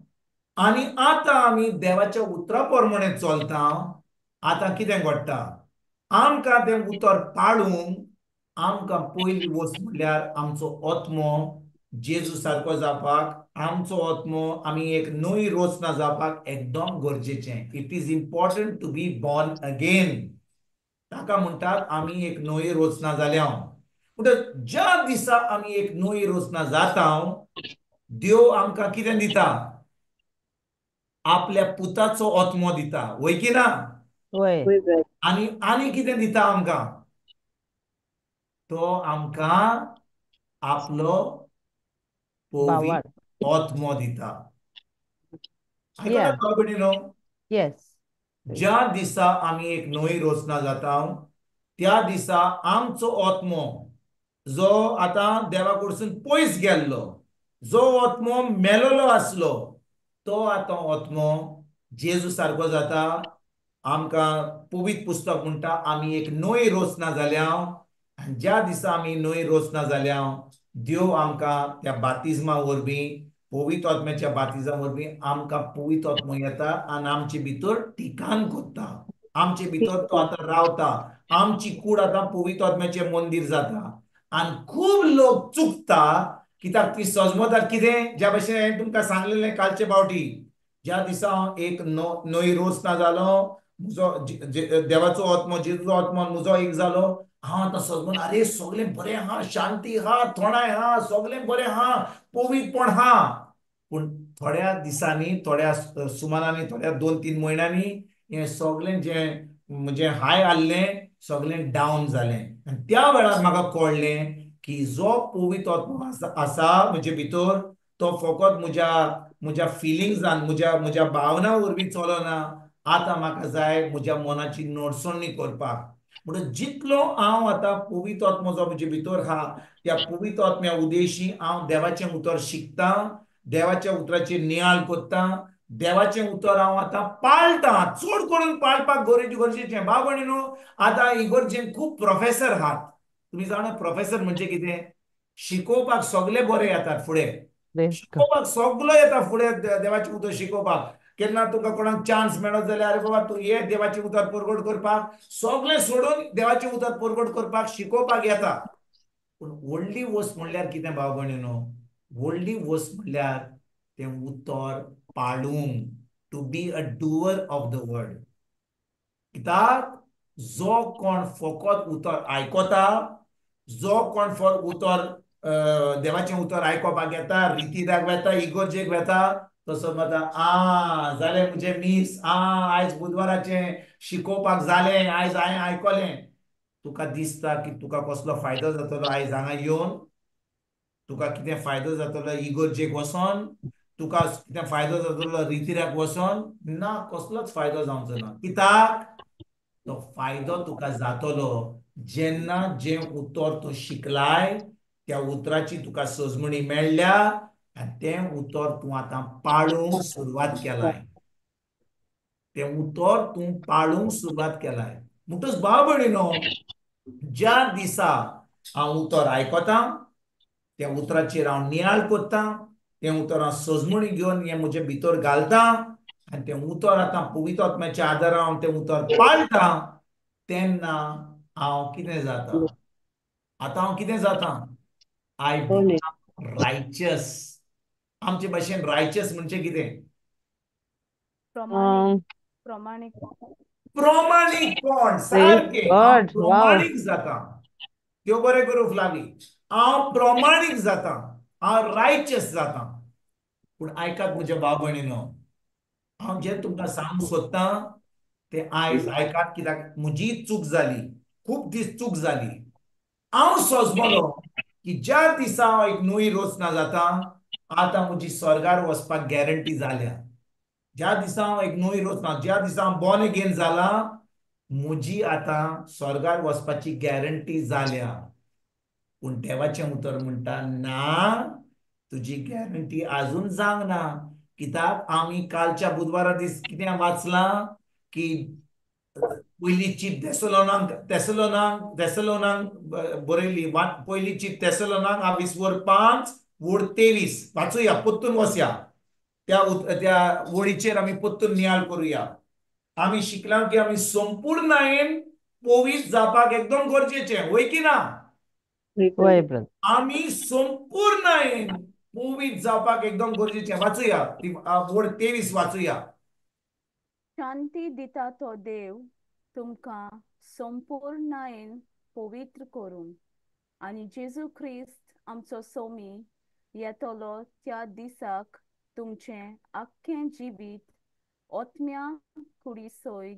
आनी आतां आमी देवाच्या उतरा प्रमाणे चलता, आतां कितें घडटा? आमकां तें उतर पाळूंक आमकां पयली वस्त म्हणल्यार आमचो आत्मो जेजू सारको जावपाक, आमचो आत्मो आमी एक नवी रचना जावपाक एकदम गरजेचें. It is important to be born again. ताका म्हणटात आमी एक नवी रचना जाल्या. म्हणटच ज्या दिसा आमी एक नवी रचना जाता, देव आमकां कितें दिता? आपल्या पुताचो आत्मो दिता, वय की ना? आनी आनी कितें दिता आमकां? तो आमकां आपलो पवित्र आत्मो दिता. ज्या दिसा आमी एक नवी रचना जाता त्या दिसा आमचो आत्मो जो आतां देवा कडसून पयस गेल्लो, जो आत्मो मेलोलो आसलो, तो आतां आत्मो जेजू सारको जाता. आमकां पवित्र पुस्तक म्हणटा आमी एक नवी रचना जाल्या. आनी ज्या दिसा आमी नवी रचना जाल्या, देव आमकां त्या बातिज्मा वरवीं, पवित्र आत्म्याच्या बातिज्मा वरवीं आमकां पवित्र आत्मो येता आनी आमचे भितर ठिकाण करता, आमचे भितर तो आतां रावता. आमची कूड आतां पवित्र आत्म्याचें मंदीर जाता. आनी खूब लोक चुकता कित्याक ती सजमतात कितें, ज्या भशेन हांवें तुमकां सांगलेलें कालचे फावटी, ज्या दिसा हांव एक नवी रचना जालो, म्हजो देवाचो आत्मो, जेजूचो आत्मो म्हजो एक जालो, हांव आतां सजमन अरे सगळें बरें आहा, शांती आहा, थोणाय आहा, सगळें बरें आहा, पवित्रपण आहा. पूण थोड्या दिसांनी, थोड्या सुमारांनी, थोड्या 2-3 म्हयन्यांनी हें सगळें जें म्हजें हाय आहलें सगळें डावन जालें. आनी त्या वेळार म्हाका कळ्ळें की जो पवित्र आत्मो आसा म्हजे भितर तो फकत म्हज्या म्हज्या फिलिंग्सान, म्हज्या म्हज्या भावना वरवीं चलना. आतां म्हाका जाय म्हज्या मनाची नडसणी करपाक. म्हणून जितलो हांव आतां पवित्र आत्मो जो म्हजे भितर आहा त्या पवित्र आत्म्या उद्देशी हांव देवाचें उतर शिकतां, देवाच्या उतराचेर नियाळ करतां, देवाचें उतर हांव आतां पाळटां, चड करून पाळपाक गरजेचें. भाव भयणीनो, आतां इगर्जेन खूब प्रोफेसर आहात. तुमी जाणा प्रोफेसर म्हणजे कितें? शिकोवपाक सगळे बरे येतात फुडें, शिकोवपाक सगलो येता फुडें देवाचें उतर शिकोवपाक. केन्ना तुका कोणाक चान्स मेळत जाल्यार अरे बाबा तूं ये देवाचें उतर परगट करपाक, सगळें सोडून देवाचें उतर परगट करपाक शिकोवपाक येता. पूण व्हडली वस्त म्हणल्यार कितें भाव भयणीनो? व्हडली वस्त म्हणल्यार तें उतर पाळूंक, to be a doer of the word. कित्याक जो कोण फकत उतर आयकता, जो कोण फकत उतर देवाचें उतर आयकोपाक येता, रितीदाक वेता, इगर्जेक वेता, तसो माता आ जालें म्हजें मीस, आ आयज बुधवाराचें शिकोवपाक जालें, आयज हांवें आयकलें. तुका दिसता की तुका कसलो फायदो जातलो आयज हांगा येवन? तुका कितें फायदो जातलो इगोर्जेक वचोन? तुका कितें फायदो जातलो रितिराक वचोन? ना, कसलोच फायदो जावचो ना. कित्याक? तो फायदो तुका जातलो जेन्ना जें उतर तूं शिकलाय त्या उतराची तुका सजमणी मेळ्ळ्या आनी तें उतर तूं आतां पाळूंक सुरवात केलाय. तें उतर तूं पाळूंक सुरवात केलाय. म्हणटच भाव भयणीनो, ज्या दिसा हांव उतर आयकतां, त्या उतराचेर हांव नियाळ करतां, तें उतर हांव सजमणी घेवन हें म्हजे भितर घालता आनी तें उतर आतां पवित्र आत्म्याच्या आदारान हांव तें उतर पाळटां, तेन्ना हांव कितें जाता? आतां हांव कितें जाता? I become righteous. आमचे भाशेन रायचस म्हणजे कितें? प्रमाणीक. प्रमाणीकपण. सारकें, हांव प्रमाणीक जाता. त्यो बरें करूं फ्लावी, हांव प्रमाणीक जाता, हांव रायचस जाता. पूण आयकात म्हज्या भाव भयणीनो, हांव जें तुमकां सांगूंक सोदतां तें आयज आयकात, कित्याक म्हजी चूक जाली, खूब दीस चूक जाली. हांव सोजमलो की ज्या दिसा हांव एक नवी रचना जाता, आतां म्हजी स्वर्गार वचपाक गॅरंटी जाल्या. ज्या दिसा हांव एक नवी रचना, ज्या दिसा हांव बॉर्न अगेन जाला, म्हजी आतां स्वर्गार वचपाची गॅरंटी जाल्या. पूण देवाचें उतर म्हणटा ना, तुजी गॅरंटी आजून जावंक ना. कित्याक? आमी कालच्या बुधवारा दीस कितें वाचलां की पयली चीट तेसलोनांक तेसलोनांक तेसलोनांक बरयली, पयली चीट तेसलोनांक 5:23 वाचुया, परतून वचया त्या त्या वळीचेर आमी परतून नियाळ करुया. आमी शिकलां की आमी संपूर्णायेन पवित्र जावपाक एकदम गरजेचें, वय की ना? आमी संपूर्णायेन पवित्र जावपाक एकदम गरजेचें. वाचुया ती वळ 23 वाचुया. शांती दिता तो देव तुमकां संपूर्णायेन पवित्र करूं आनी जेजू क्रिस्त आमचो सोमी येतलो त्या दिसाक तुमचें आख्खें जिवीत आत्म्या कुडी सयत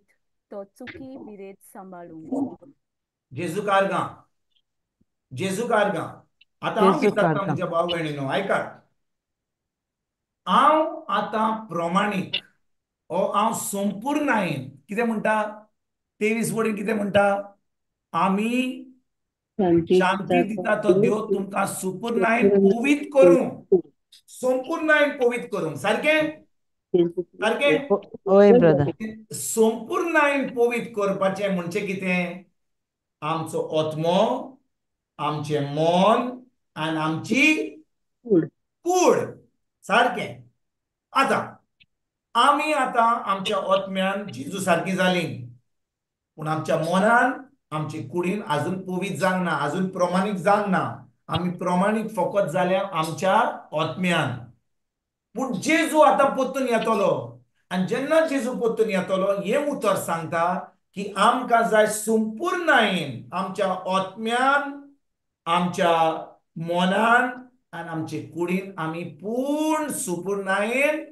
तो चुकी विरेत सांबाळूं. जेजू कारगां, जेजू कारगां. आतां हांव विचारता म्हज्या भाव भयणीनो, आयकात, हांव आतां प्रमाणीक ओ हांव संपूर्णायेन कितें म्हणटा? 23 वडीन कितें म्हणटा? आमी शांती दिता तो देव तुमकां सुपूर्णायेन पवित्र करूं, संपूर्णायेन पवित्र करूं. सारकें? सारकें? संपूर्णायेन पवित्र करपाचें म्हणजे कितें? आमचो आत्मो, आमचें मन आनी आमची कूड. सारकें? आतां आमी आतां आमच्या आत्म्यान जेजू सारकी जाली, पूण आमच्या मनान आमचे कुडीन आजून पवित्र जावंक ना, आजून प्रमाणीक जावंक ना. आमी प्रमाणीक फकत जाल्या आमच्या आत्म्यान. पूण जेजू आतां परतून येतलो आनी जेन्ना जेजू परतून येतलो हें उतर सांगता की आमकां जाय संपूर्णायेन आमच्या आत्म्यान, आमच्या मनान आनी आमचे कुडीन आमी पूर्ण सुपूर्णायेन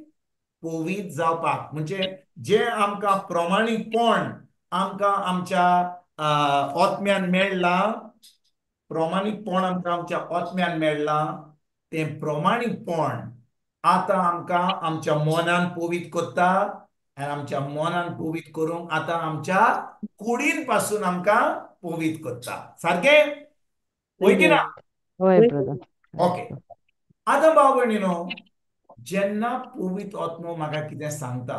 पवित्र जावपाक. म्हणजे जें आमकां प्रमाणीकपण आमकां आमच्या आत्म्यान मेळ्ळां, प्रमाणीकपण आमकां आमच्या आत्म्यान मेळ्ळां, तें प्रमाणीकपण आतां आमकां आमच्या मनान पवित्र करता आनी आमच्या मनान पवित्र करूंक आतां आमच्या कुडीन पासून आमकां पवित्र करता. सारकें? वय की ना? ओके. आतां भाव भयणीनो, जेन्ना पवित्र आत्मो म्हाका कितें सांगता,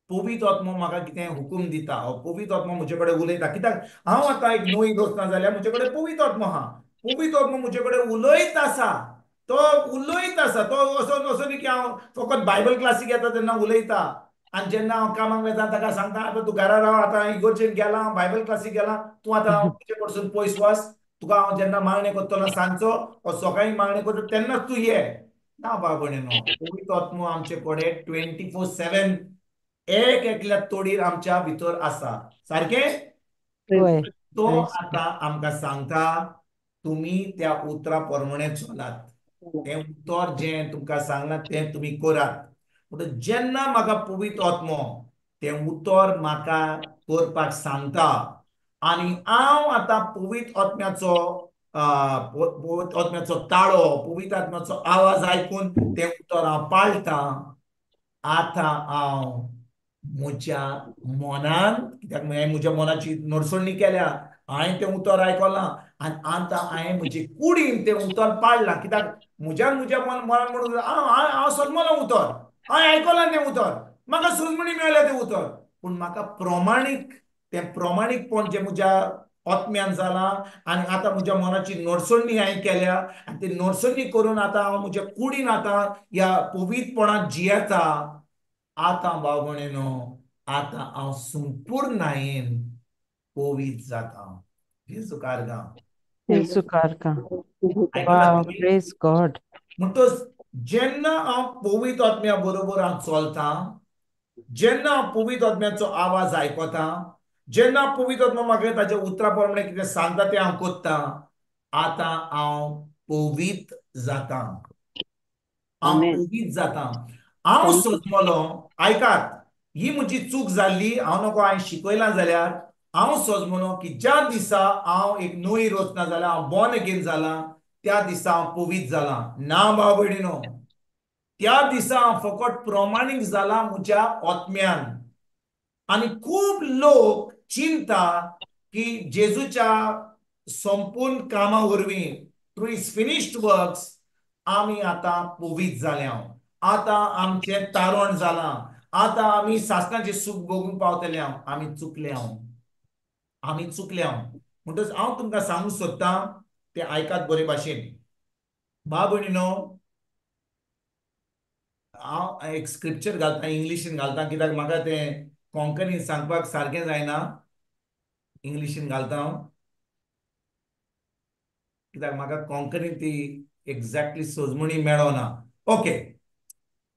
पवित्र आत्मो म्हाका कितें हुकूम दिता, पवित्र आत्मो म्हजे कडेन उलयता, कित्याक हांव आतां एक नवी रचना जाल्यार म्हजे कडेन पवित्र आत्मो आहा, पवित्र आत्मो म्हजे कडेन उलयत आसा, तो उलयत आसा. तो असो असो न्ही की हांव फकत बायबल क्लासीक येता तेन्ना उलयता आनी जेन्ना हांव कामाक वता ताका सांगता आतां तूं घरा राव, आतां इगोर्जेन गेला, हांव बायबल क्लासीक गेला, तूं आतां म्हजे कडसून पयस वच, तुका हांव जेन्ना मागणें करतलो सांजचो वो सकाळीं मागणें करतलो तेन्नाच तूं ये. ना भाव भयणीनो, पवित्र आत्मो आमचे कडेन 24/7 एक एकल्या तोडीर आमच्या भितर आसा. सारकें? तो आतां आमकां सांगता तुमी त्या उतरा प्रमाणे चलात. तें उतर जें तुमकां सांगलां तें तुमी करात. म्हणटकच जेन्ना म्हाका पवित्र आत्मो तें उतर म्हाका करपाक सांगता आनी हांव आतां पवित्र आत्म्याचो पवित्र आत्म्याचो ताळो, पवित्र आत्म्याचो आवाज आयकून तें उतर हांव पाळटां. आतां हांव म्हज्या मनान, कित्याक हांवें म्हज्या मनाची नडसणी केल्या, हांवें तें उतर आयकलां आनी आतां हांवें म्हजे कुडीन तें उतर पाळ्ळां. कित्याक म्हज्यान म्हज्या मनान म्हणून हांव हांव सजमलो उतर, हांवें आयकलां तें उतर, म्हाका सजमणी मेळ्ळें तें उतर, पूण म्हाका प्रमाणीक तें प्रमाणीकपण जें म्हज्या आत्म्यान जालां आनी आतां म्हज्या मनाची नडसणी हांवें केल्या आनी ती नडसणी करून आतां हांव म्हज्या कुडीन आतां ह्या पवित्रपणांत जियेता. आतां भाव भयणीनो, आतां हांव संपूर्णायेन पवित्र जाता. जेजू कारगां. जेजू कारगां. Wow, praise God. म्हणटकच जेन्ना हांव पवित्र आत्म्या बरोबर हांव चलतां, जेन्ना हांव पवित्र आत्म्याचो आवाज आयकतां, जेन्ना पवित्र आत्मा म्हाका ताच्या उतरा प्रमाणे कितें सांगता तें हांव करतां, आतां हांव पवित्र जातां. हांव पवित्र जातां. हांव सोदमलो, आयकात, ही म्हजी चूक जाल्ली, हांव नको हांवें शिकयलां जाल्यार हांव सोजमलो की ज्या दिसा हांव एक नवी रचना जाल्या, हांव बॉर्न अगेन जालां, त्या दिसा हांव पवित्र जालां. ना भाव भयणीनो, त्या दिसा हांव फकत प्रमाणीक जालां म्हज्या आत्म्यान. आनी खूब लोक चिंता की जेजूच्या संपूर्ण कामा वरवीं, थ्रू his finished works, आमी आतां पवित्र जाल्या, आतां आमचें तारण जालां, आतां आमी सासणाचें सूख भोगूंक पावतले. आमी चुकले, आमी चुकले. म्हणटकच हांव तुमकां सांगूंक सोदतां तें आयकात बरे भाशेन. भाव भयणीनो, हांव एक स्क्रिप्चर घालतां, इंग्लिशीन घालतां, कित्याक म्हाका तें कोंकणीन सांगपाक सारकें जायना, इंग्लिशीन घालता हांव, कित्याक म्हाका कोंकणीन ती एक्झॅक्टली सजमणी मेळना. ओके,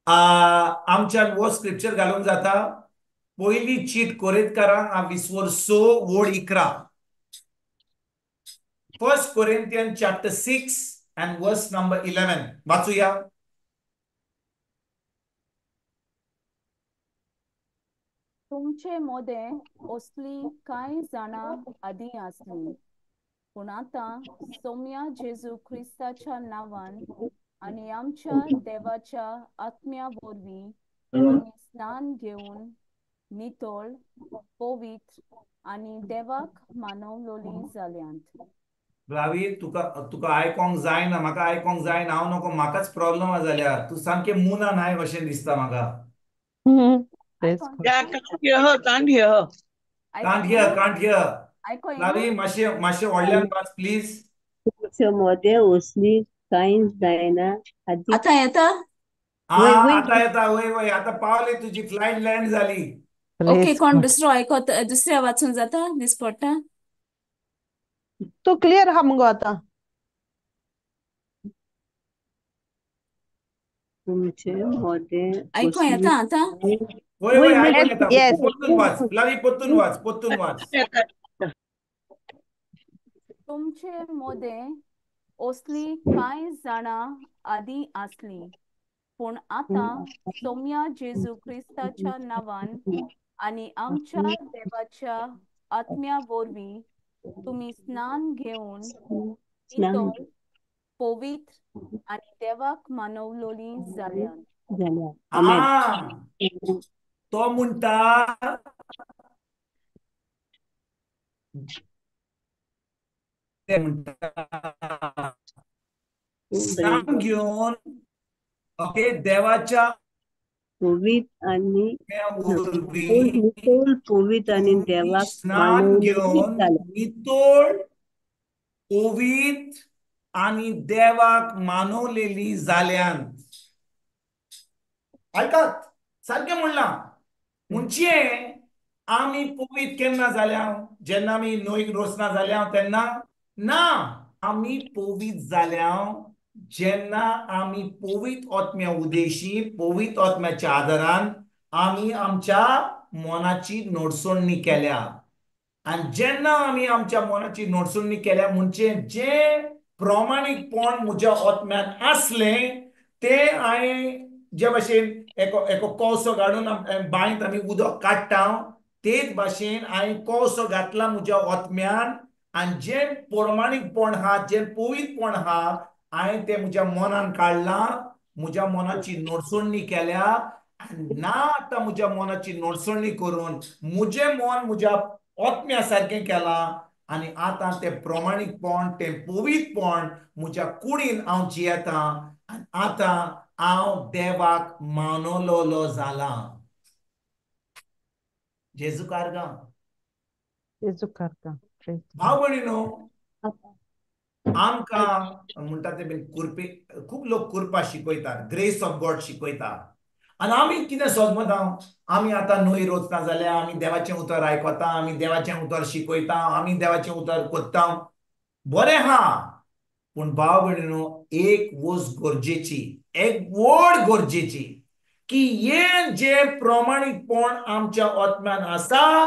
आमच्यान हो स्क्रिप्चर घालूंक जाता. पयली चीट कोरिंथकारांक 20:6 11, 1 Corinthian chapter 6 and verse number 11 वाचूया. तुमचे मोदें असली कांय जाणां आदीं आसलीं, पूण आतां सोम्या जेजू क्रिस्ताच्या नांवान आनी आमच्या देवाच्या आत्म्या वरवीं तुमी स्नान घेवन नितळ, पवित्र आनी देवाक मानवलोली जाल्यांत. रावी, तुका तुका आयकोंक जायना, म्हाका आयकोंक जायना, हांव नको, म्हाकाच प्रॉब्लम आसा जाल्यार. तूं सामकें मुना न्हाय कशें दिसता म्हाका. Praise God. Yeah, can't hear her, can't hear her. Can't hear, can't hear. आयको रावी, मातशें मातशें व्हडल्यान वाच प्लीज. तुमचे मोदें असली कांय जायना आदी. आतां येता? आ, आतां येता. वय वय, आतां पावली, तुजी फ्लायट लँड जाली. ओके, Praise कोण God. दुसरो आयकत, दुसऱ्या वाचून जाता दीस पडटा. तूं क्लियर आहा मुगो आतां? तुमचे मोदें आयको असली येता आतां? वय वय, वय आयकोन येता. Yes. परतून वाच फ्लावी, परतून वाच, परतून वाच. तुमचे मोदें असली कांय जाणां आदीं आसलीं, पूण आतां सोम्या जेजू क्रिस्ताच्या नांवान आनी आमच्या देवाच्या आत्म्या वरवीं तुमी स्नान घेवन स्नान नितळ, पवित्र आनी देवाक मानवलोली जाल्यांत. जाल्या. आमेन. आ, तो म्हणटा ते म्हणटा स्नान घेवन, ओके, देवाच्या पवित्र आनी वरवीं नितळ, पवित्र आनी देवाक स्नान मानवलोली घेवन जाल्या. नितळ, पवित्र आनी देवाक मानवलेली जाल्यांत. आयकात, सारकें म्हणलां. म्हणजे आमी पवित्र केन्ना जाल्या? जेन्ना आमी न्हंयक रोसना जाल्या तेन्ना ना. आमी पवित्र जाल्या जेन्ना आमी पवित्र आत्म्या उदेशी, पवित्र आत्म्याच्या आदारान आमी आमच्या मनाची नडसणी केल्या. आनी जेन्ना आमी आमच्या मनाची नडसणी केल्या, म्हणजे जे प्रमाणीकपण म्हज्या आत्म्यान आसलें तें हांवें जे भाशेन एको कवसो घालून बांयत आमी उदक काडटा तेच भाशेन हांवें कवसो घातला म्हज्या आत्म्यान आनी जें प्रमाणीकपण आहा जें पवित्रपण आहा हांवें तें म्हज्या मनान काडलां, म्हज्या मनाची नडसणी केल्या आनी ना आतां म्हज्या मनाची नडसणी करून म्हजें मन म्हज्या आत्म्या सारकें केलां आनी आतां तें प्रमाणीकपण तें पवित्रपण म्हज्या कुडीन हांव जियेतां आनी आतां हांव देवाक मानवलोलो जालां. जेजू कारगां. जेजू कारगां. भाव भयणीनो, आमकां म्हणटा ते कुरपे खूब लोक कुरपा शिकयतात, ग्रेस ऑफ गॉड शिकयतात आनी आमी कितें समजता, आमी आतां न्हंय रोचना जाल्यार आमी देवाचें उतर आयकता, आमी देवाचें उतर शिकयता, आमी देवाचें उतर करता, बरें आहा. पूण भाव भयणीनो, एक वस्त गरजेची, एक व्हड गरजेची की हें जें प्रमाणीकपण आमच्या आत्म्यान आसा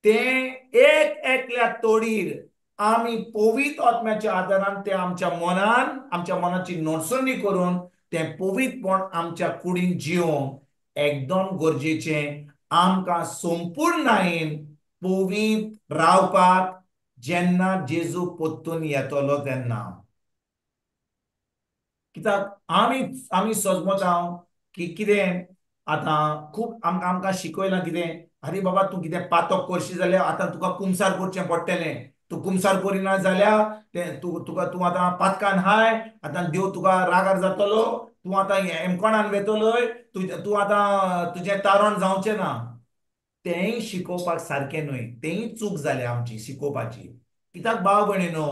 तें एक एकल्या तोडीर आमी पवित्र आत्म्याच्या आदारान तें आमच्या मनान आमच्या मनाची नडसणी करून तें पवित्रपण आमच्या कुडीन जिवंक एकदम गरजेचें. आमकां संपूर्णायेन पवित्र रावपाक जेन्ना जेजू परतून येतलो तेन्ना. कित्याक आमी आमी सजमता की कितें आतां खूब आमकां आमकां शिकयलां कितें, अरे बाबा तूं कितें पातक करशी जाल्यार आतां तुका कुमसार करचें पडटलें, तूं कुमसार करिना जाल्यार तें तूं तुका तूं आतां पातकान हाय, आतां देव तुका रागार जातलो, तूं आतां एमकोणान वेतलोय, तूं आतां तुजें तारण जावचें ना. तेंय शिकोवपाक सारकें न्हय, तेंय चूक जालें आमची शिकोवपाची. कित्याक भाव भयणीनो,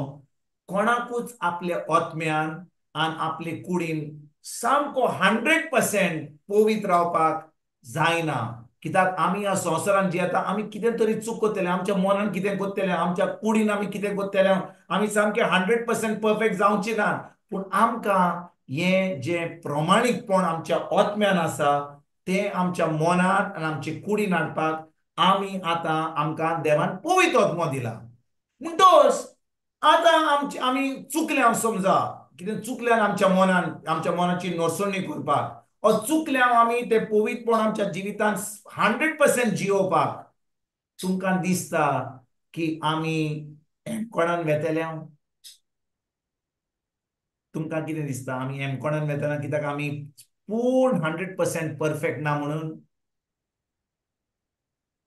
कोणाकूच आपल्या आत्म्यान आनी आपले कुडीन सामको 100% पवित्र रावपाक जायना. कित्याक आमी ह्या संवसारान जियेता, आमी कितें तरी चूक करतले, आमच्या मनान कितें करतले, आमच्या कुडीन आमी कितें करतले, आमी सामके 100% परफेक्ट जावची ना. पूण आमकां हें जें प्रमाणीकपण आमच्या आत्म्यान आसा तें आमच्या मनान आनी आमचे कुडीन हाडपाक आमी आतां आमकां देवान पवित्र आत्मो दिला. म्हणटच आतां आमचे आमी चुकले, हांव समजा कितें चुकल्यान आमच्या मनान आमच्या मनाची नडसणी करपाक ओ चुकल्या आमी तें पवित्रपण आमच्या जिवितान 100% जियोवपाक, तुमकां दिसता की आमी एमकोणान वेतले? तुमकां कितें दिसता आमी एमकोणान वेतना कित्याक आमी पूर्ण 100% परफेक्ट ना म्हणून?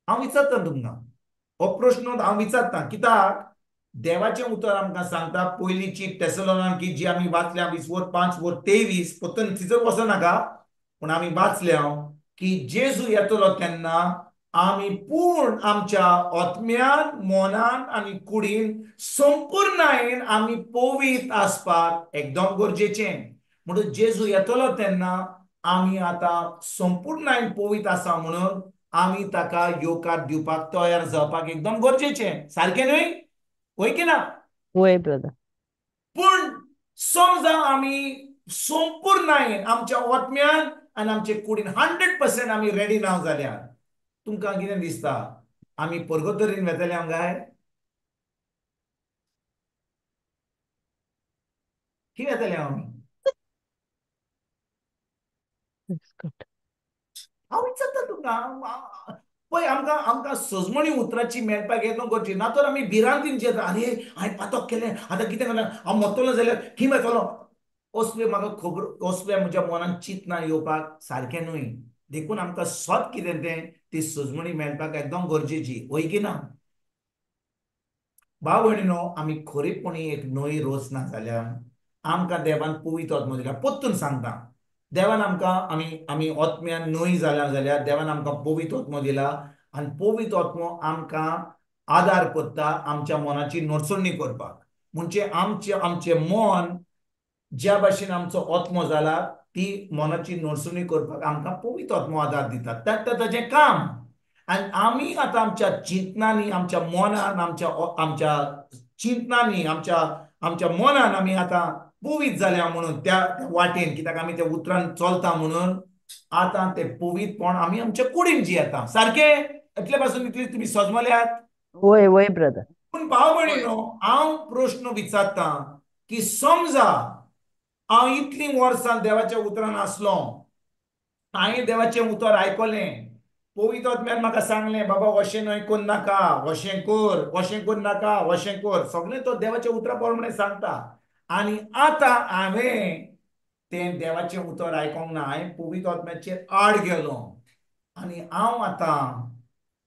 हांव विचारता तुमकां हो प्रश्न, हांव विचारता कित्याक देवाचें उतर आमकां सांगता पयलींची टेसलोनिकी जी आमी वाचल्या 20:5-23, परतून थंयसर वचनाका पूण आमी वाचल्या की जेजू येतलो तेन्ना आमी पूर्ण आमच्या आत्म्यान मनान आनी कुडीन संपूर्णायेन आमी पवित्र आसपाक एकदम गरजेचें. म्हणून जेजू येतलो तेन्ना आमी आतां संपूर्णायेन पवित्र आसा म्हणून आमी ताका येवकार दिवपाक तयार जावपाक एकदम गरजेचें. सारकें न्हय? वय की ना? वय ब्रदर. पूण समजा आमी संपूर्णायेन आमच्या आत्म्यान आनी आमचे कुडीन 100% आमी रेडी ना जाल्यार तुमकां कितें दिसता आमी परगतरीन वेतले आमकां? कितें वेतले आमी? हांव विचारता तुमकां, पळय आमकां आमकां सजमणी उतराची मेळपाक एकदम गरजेची ना तर आमी भिरांतीन जियेता, आरे हांवें पातक केलें आतां कितें करना, हांव मरतलो जाल्यार खंय वेतलो, असले म्हाका खबर असले म्हज्या मनान चिंतना येवपाक सारकें न्हय. देखून आमकां सत कितें तें ती सजमणी मेळपाक एकदम गरजेची. वय की ना? भाव भयणीनो, आमी खरेपणी एक न्हंय रोचना जाल्यार आमकां देवान पवित्र आत्मो दिला. परतून सांगता, देवान आमकां आमी आमी आत्म्यान न्हय जाल्या जाल्यार देवान आमकां पवित्र आत्मो दिला आनी पवित्र आत्मो आमकां आदार करता आमच्या मनाची नडसणी करपाक. म्हणजे आमचें आमचें मन ज्या भाशेन आमचो आत्मो जाला ती मनाची नडसणी करपाक आमकां पवित्र आत्मो आदार दिता. ताचें काम. आनी आमी आतां आमच्या चिंतनांनी आमच्या मनान आमच्या आमच्या चिंतनांनी आमच्या आमच्या मनान आमी आतां पवित्र जाल्या म्हणून त्या वाटेन, कित्याक आमी त्या उतरान चलता म्हणून आतां तें पवित्रपण आमी आमच्या कुडीन जियेता. सारकें? इतले पासून इतले तुमी सजमल्यात? वय वय ब्रदर. पूण भाव भयणीनो, हांव प्रश्न विचारता की समजा हांव इतलीं वर्सां देवाच्या उतरान आसलो, हांवें देवाचें उतर आयकलें, पवित्र आत्म्यान म्हाका सांगलें बाबा अशें न्हय कर नाका, अशें कर, अशें कर नाका, अशें कर, सगळें तो देवाच्या उतरा प्रमाणे सांगता. आनी आतां हांवें तें देवाचें उतर आयकोंक ना, हांवें पवित्र आत्म्याचेर आड गेलो आनी हांव आतां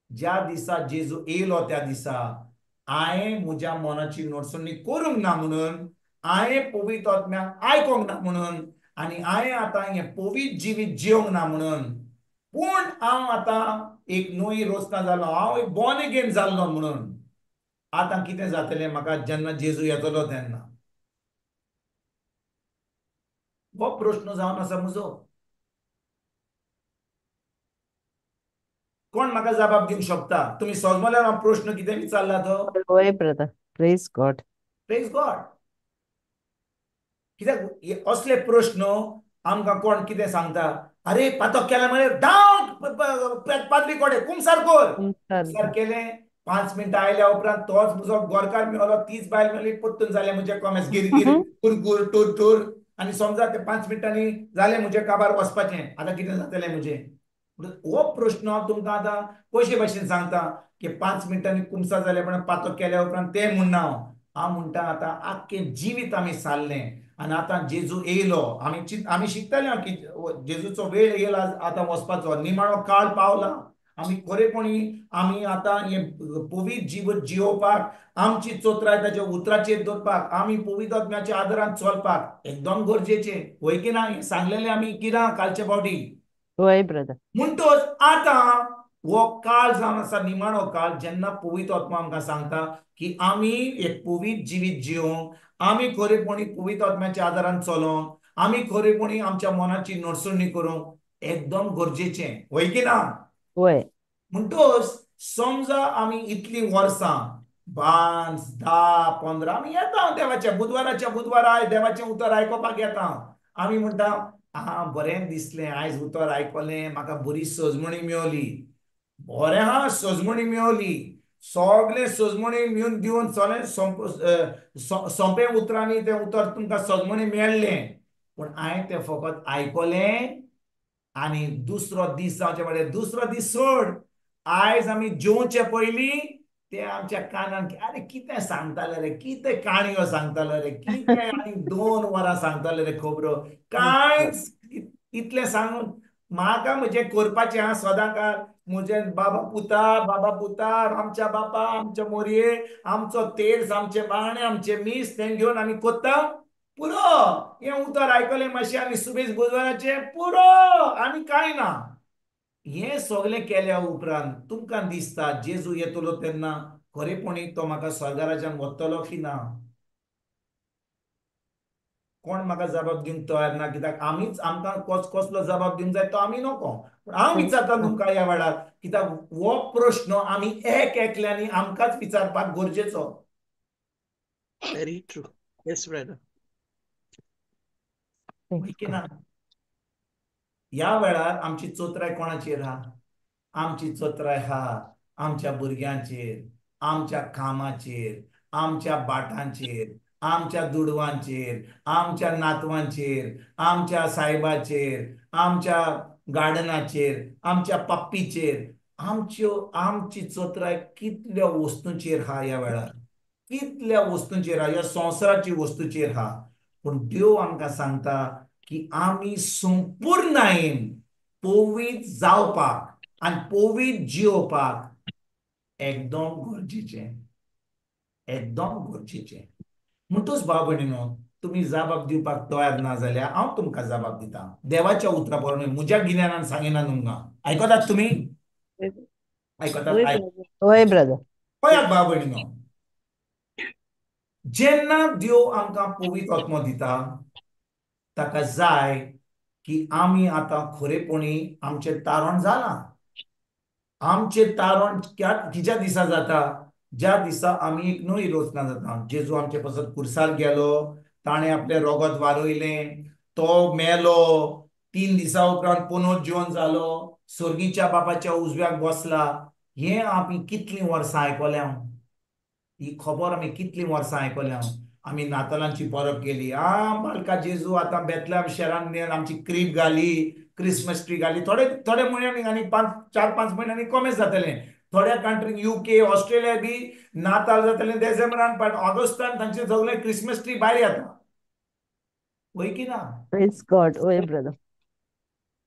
ज्या दिसा जेजू येयलो त्या दिसा हांवें म्हज्या मनाची नडसणी करूंक ना म्हणून, हांवें पवित्र आत्म्याक आयकोंक ना म्हणून, आनी हांवें आतां हें पवित्र जिवीत जिवंक ना म्हणून, पूण हांव आतां एक नवी रचना जालो, हांव एक बॉर्न अगेन जाल्लो म्हणून आतां कितें जातलें म्हाका जेन्ना जेजू येतलो तेन्ना? हो प्रश्न जावन आसा म्हजो. कोण म्हाका जबाब दिवंक शकता? तुमी समजल्यार हांव प्रश्न कितें विचारला तो? हय brother, praise God. Praise God. कित्याक असले प्रश्न आमकां कोण कितें सांगता? अरे पातक केलें मरे, धांव पाद्री कडेन कुमसार कर, कुमसार केलें, 5 मिनटां आयल्या उपरांत तोच म्हजो गोरकार मेवलो, तीच बायल मेवली, परतून जालें म्हजें कॉमेस गिरगिर कुरगुर टूर टूर, आनी समजा ते 5 मिनटांनी जालें म्हजें काबार वचपाचें, आतां कितें जातलें म्हजें? हो प्रश्न हांव तुमकां आतां कशे भाशेन सांगता की 5 मिनटांनी कुमसार जाले पण पातक केल्या उपरांत तें म्हणना हांव, हांव म्हणटा आतां आख्खें जिवीत आमी सारलें आनी आतां जेजू येयलो, आमी शिकताले की जेजूचो वेळ येयला आतां वचपाचो, निमाणो काळ पावला, आमी खरेपणी आमी आतां हें पवित्र जिवीत जियोवपाक, आमची चोत्राय ताच्या उतराचेर दवरपाक, आमी पवित्र आत्म्याच्या आदारान चलपाक एकदम गरजेचें, वय की ना? हें सांगलेलें आमी कित्याक कालचे फावटी. हय ब्रदर. म्हणटोच आतां हो काळ जावन आसा निमाणो काळ, जेन्ना पवित्र आत्मा आमकां सांगता की आमी एक पवित्र जिवीत जियोवंक, आमी खरेपणी पवित्र आत्म्याच्या आदारान चलोवंक, आमी खरेपणी आमच्या मनाची नडसणी करूंक एकदम गरजेचें, वय की ना? वय. म्हणटोच समजा आमी इतलीं वर्सां 5, 10, 15 आमी येता देवाच्या बुधवाराच्या बुधवारा देवाचें उतर आयकोपाक येता, आमी म्हणटा आं बरें दिसलें आयज उतर आयकलें, म्हाका बरी सजमणी मेवली, बरें हा सजमणी मेवली, सगळें सजमणी मेवन दिवन सगळें सोंपें उतरांनी तें उतर तुमकां सजमणी मेळ्ळें, पूण हांवें तें फकत आयकलें आनी दुसरो दीस जावचे पडलें, दुसरो दीस सोड, आयज आमी जेवचे पयलीं ते आमच्या कानान अरे कितें सांगताले रे, कितें काणयो सांगताले रे, कितें आनी 2 वरां सांगताले रे खबरो, कांयच इतलें सांगून म्हाका म्हजें करपाचें आहा सदांकाळ, म्हजें बाबा पुता, बाबा पुता, आमच्या बापा, आमच्या मोरये, आमचो तेर्स, आमचे बाणे, आमचे मीस, तें घेवन आमी कोत्ता पुरो. हें उतर आयकलें मातशें आनी सुबेज बुधवाराचें पुरो, आनी कांय ना. हें सगळें केल्या उपरांत तुमकां दिसता जेजू येतलो तेन्ना खरेपणी तो म्हाका स्वर्गाराज्यान वतलो की ना? कोण म्हाका जबाब दिवंक तयार ना, कित्याक आमीच आमकां कसलो जबाब दिवंक जाय तो आमी नको. पूण हांव विचारता तुमकां ह्या वेळार, कित्याक हो प्रश्न आमी एक एकल्यांनी आमकांच विचारपाक गरजेचो. Very true. Yes brother. ना ह्या वेळार आमची चोत्राय कोणाचेर आहा? आमची चोत्राय आहा आमच्या भुरग्यांचेर, आमच्या कामाचेर, आमच्या बाटांचेर, आमच्या दुडवांचेर, आमच्या नातवांचेर, आमच्या सायबाचेर, आमच्या गार्डनाचेर, आमच्या पप्पीचेर, आमच्यो आमची चोत्राय कितल्या वस्तूंचेर आहा ह्या वेळार, कितल्या वस्तूंचेर आहा, ह्या संवसाराची वस्तूचेर आहा. पूण देव आमकां सांगता की आमी संपूर्णायेन पवित्र जावपाक आनी पवित्र जियोवपाक एकदम गरजेचें, एकदम गरजेचें. म्हणटूच भाव भयणीनो, तुमी जबाब दिवपाक तयार ना जाल्यार हांव तुमकां जबाब दिता देवाच्या उतरा प्रमाणे, म्हज्या गिन्यानान सांगिना तुमकां. आयकतात तुमी? आयकतात? हय ब्रदर. पळयात भाव भयणीनो, जेन्ना देव आमकां पवित्र आत्मो दिता ताका जाय की आमी आतां खरेपणी आमचें तारण जालां. आमचें तारण कित्या दिसा जाता? ज्या दिसा आमी एक नवी रचना जाता. जेजू आमचे पासत कुर्सार गेलो, ताणें आपलें रोगत वारयलें, तो मेलो, 3 दिसां उपरांत पुनर्जीवन जालो, स्वर्गीच्या बापाच्या उजव्याक बसला. हें आमी कितलीं वर्सां आयकल्या, ही खबर आमी कितलीं वर्सां आयकल्या. आमी नातालांची परब केली. आ बालका जेजू आतां बेतलाम शहरान आमची क्रीब घाली, क्रिसमस ट्री घाली. थोडे थोडे म्हयन्यांनी आनी 4-5 म्हयन्यांनी कोमेस जातलें. थोड्या कंट्रीन UK, Australia बी नाताल जातलें डिसेंबरान, पण ऑगस्टान तांचे सगळे क्रिसमस ट्री भायर येता. वय की ना? Praise God. वय ब्रदर.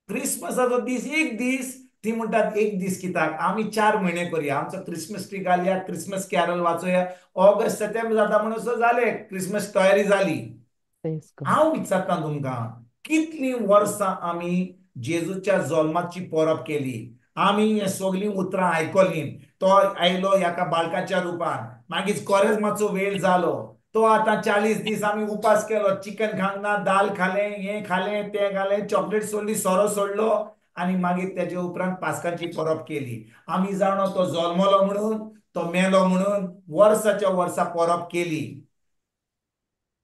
क्रिसमसाचो दीस एक दीस ती म्हणटात एक दीस कित्याक आमी 4 म्हयने करया, आमचो क्रिसमस ट्री घालया, क्रिसमस कॅरल वाचोया. ऑगस्ट सप्टेंबर जाता म्हणून जाले क्रिसमस तयारी जाली. हांव विचारता तुमकां, कितलीं वर्सां आमी जेजूच्या जल्माची परब केली? आमी हे सगळीं उतरां आयकलीं. तो आयलो एका बाळकाच्या रुपान, मागीर कोरेज्माचो वेळ जालो, तो आतां 40 दीस आमी उपास केलो, चिकन खावंक ना, दाल खालें, हें खालें, तें खालें, चॉकलेट सोडली, सोरो सोडलो, आनी मागीर तेजे उपरांत पास्कांची परब केली. आमी जाणो तो जल्मलो म्हणून, तो मेलो म्हणून वर्साच्या वर्सा परब केली.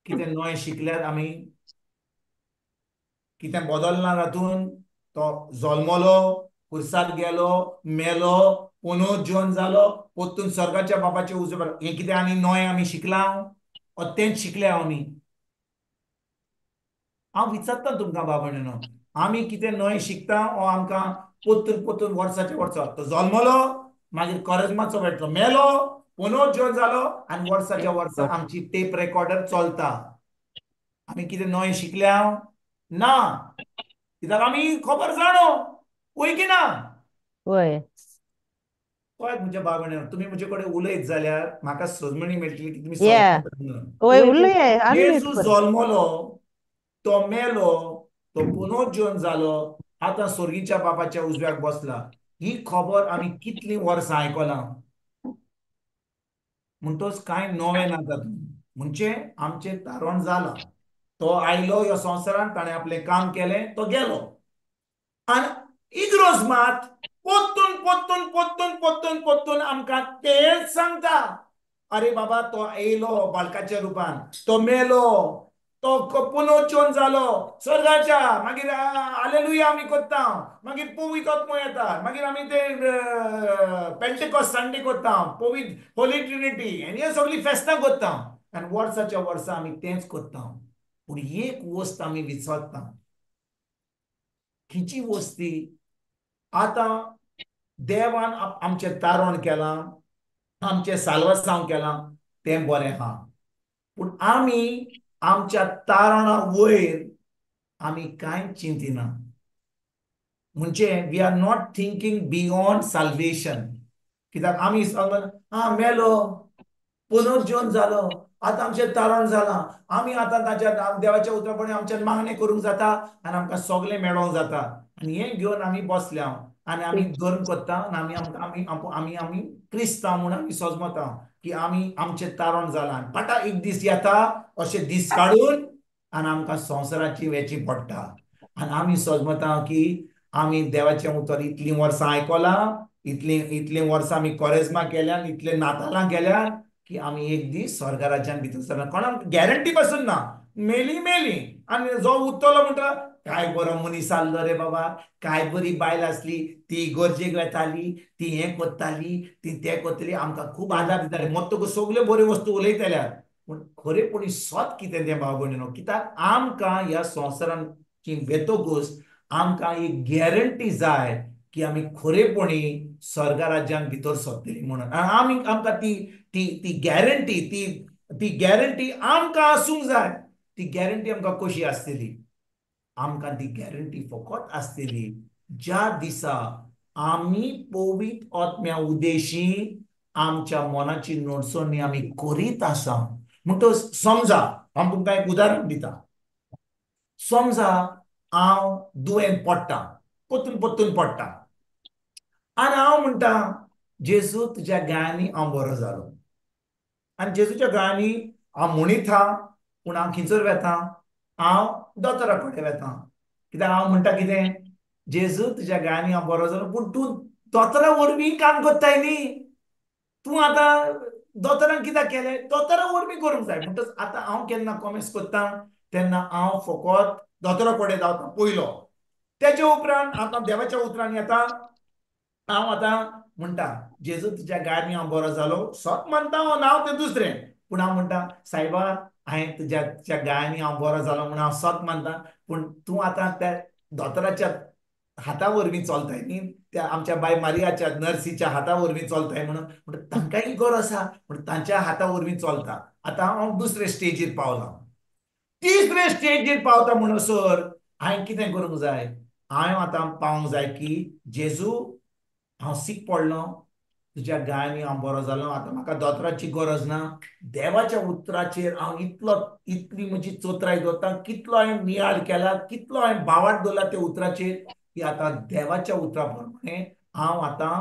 कितें नवें शिकल्यार आमी? कितें बदलना तातूंत? तो जल्मलो, खुर्सार गेलो, मेलो, पुनर्जीवन जालो, परतून स्वर्गाच्या बापाचे उजवे. हें कितें आनी नवें आमी शिकलां? तेंच शिकले आमी. हांव विचारता तुमकां बाबा, आमी कितें नवें शिकता ओ आमकां पोतून पोतून वर्साचे वर्सा? तो जल्मलो, मागीर कोरेज्माचो वेळ, मेलो, पुनर्जीवन जालो, आनी वर्साच्या वर्सा आमची टेप रेकॉर्डर चलता. आमी कितें नवें शिकल्या ना? कित्याक आमी खबर जाणो. वय की ना? वय. पळयात म्हज्या बाबा, तुमी म्हजे कडेन उलयत जाल्यार म्हाका सजमणी मेळटली की तुमी जेजू जल्मलो, तो मेलो, तो पुनर्जीवन जालो, आतां स्वर्गीच्या बापाच्या उजव्याक बसला. ही खबर आमी कितलीं वर्सां आयकलां? म्हणटच कांय नवें ना तातूंत. म्हणजे आमचें तारण जालां. तो आयलो ह्या संवसारांत, ताणें आपलें काम केलें, तो गेलो. आनी इग्रोज मात पोत्तून पोत्तून पोत्तून पोत्तून पोत्तून आमकां तेंच सांगता. अरे बाबा, तो येयलो बाळकाच्या रुपान, तो मेलो, तो पुनर्जीवन जालो स्वर्गाच्या, मागीर हालेलुया आमी करता, मागीर पवित्र आत्मो येता, मागीर आमी ते पेंटेकॉस्ट संडे करता, पवित्र होली ट्रिनिटी, आनी हे सगळीं फेस्तां करता. आनी वर्साच्या वर्सा आमी तेंच करता. पूण एक वस्त आमी विचारता, खंयची वस्त ती? आतां देवान आमचें तारण केलां, आमचें साल्वासांव केलां, तें बरें आहा. पूण आमी आमच्या तारणा वयर आमी कांय चिंतिना. म्हणजे we are not thinking beyond salvation. कित्याक आमी हा मेलो, पुनर्जीवन जालो, आतां आमचें तारण जालां, आमी आतां ताच्या देवाच्या उतरापणी आमच्यान मागणें करूंक जाता आनी आमकां सगळें मेळोंक जाता. आनी हें घेवन आमी बसल्या आनी आमी धर्म करता आनी आमी आमी आमी आमी क्रिस्तांव म्हूण आमी सजमता की आमी आमचें तारण जालां. पाटा एक दीस येता अशे दीस काडून आनी आमकां संवसाराची वेची पडटा. आनी आमी सजमता की आमी देवाचें उतर इतलीं वर्सां आयकलां, इतलीं इतलीं वर्सां आमी कोरेज्मा केल्यान, इतले नातालां केल्यान की आमी एक दीस स्वर्गा राज्यान भितर सरना. कोणाक गॅरंटी पासून ना. मेली मेली आनी जो उरतलो म्हणटा काय बरो मनीस आसलो रे बाबा, काय बरी बायल आसली, ती गरजेक वेताली, ती हें करताली, ती तें करतली, आमकां खूब आदार दिताली. मत्तकूच सगल्यो बऱ्यो वस्तू उलयतल्या. पूण खरेपणी सत कितें तें भाव भयणीनो, कित्याक आमकां ह्या संवसारांची वेतकूच आमकां एक गॅरंटी जाय की आमी खरेपणी स्वर्गा राज्यान भितर सरतली म्हणून. आमी आमकां ती ती ती गॅरंटी ती ती गॅरंटी आमकां आसूंक जाय. ती गॅरंटी आमकां कशी आसतली? आमकां ती गॅरंटी फकत आसतली ज्या दिसा आमी पवित्र आत्म्या उद्देशी आमच्या मनाची नडसणी आमी करीत आसा. म्हणटच समजा हांव तुमकां एक उदाहरण दिता. समजा हांव दुयेंत पडटा, परतून परतून पडटा, आनी हांव म्हणटा जेजू तुज्या गायांनी हांव बरो जालो. आनी जेजूच्या गायांनी हांव म्हणीत हा, पूण हांव खंयसर वेता? हांव दोतोरा कडेन वेता. कित्याक हांव म्हणटा कितें? जेजू तुज्या गायांनी हांव बरो जालो, पूण तूं दोतोरा वरवीं काम करताय न्ही, तूं आतां दोतोरान कित्याक केलें? दोतोरा वरवीं करूंक जाय. म्हणटच आतां हांव केन्ना कॉमेस करता तेन्ना हांव फकत दोतोरा कडेन धांवता पयलो, तेजे उपरांत आतां देवाच्या उतरान येता, हांव आतां म्हणटा जेजू तुज्या गायांनी हांव बरो जालो, सत मानता हांव, नांव तें दुसरें, पूण हांव म्हणटा सायबा हांवें तुज्या गायांनी हांव बरो जालो म्हणून हांव सत मानता, पूण तूं आतां त्या दोतोराच्या हाता वरवीं चलताय न्ही, त्या आमच्या बाय मारियाच्या नर्सीच्या हाता वरवीं चलताय म्हणून, म्हणून तांकांय गरज आसा म्हणून तांच्या हाता वरवीं चलता. आतां हांव दुसरे स्टेजीर पावलां. तिसरे स्टेजीर पावता म्हणसर हांवें कितें करूंक जाय? हांवें आतां पावंक जाय की जेजू हांव सीक पडलो, तुज्या गायांनी हांव बरो जालो, आतां म्हाका दोतोराची गरज ना, देवाच्या उतराचेर हांव इतलो इतली म्हजी चोत्राय दवरता, कितलो हांवें नियाळ केला, कितलो हांवें बावाट दवरला त्या उतराचेर की आतां देवाच्या उतरा प्रमाणे हांव आतां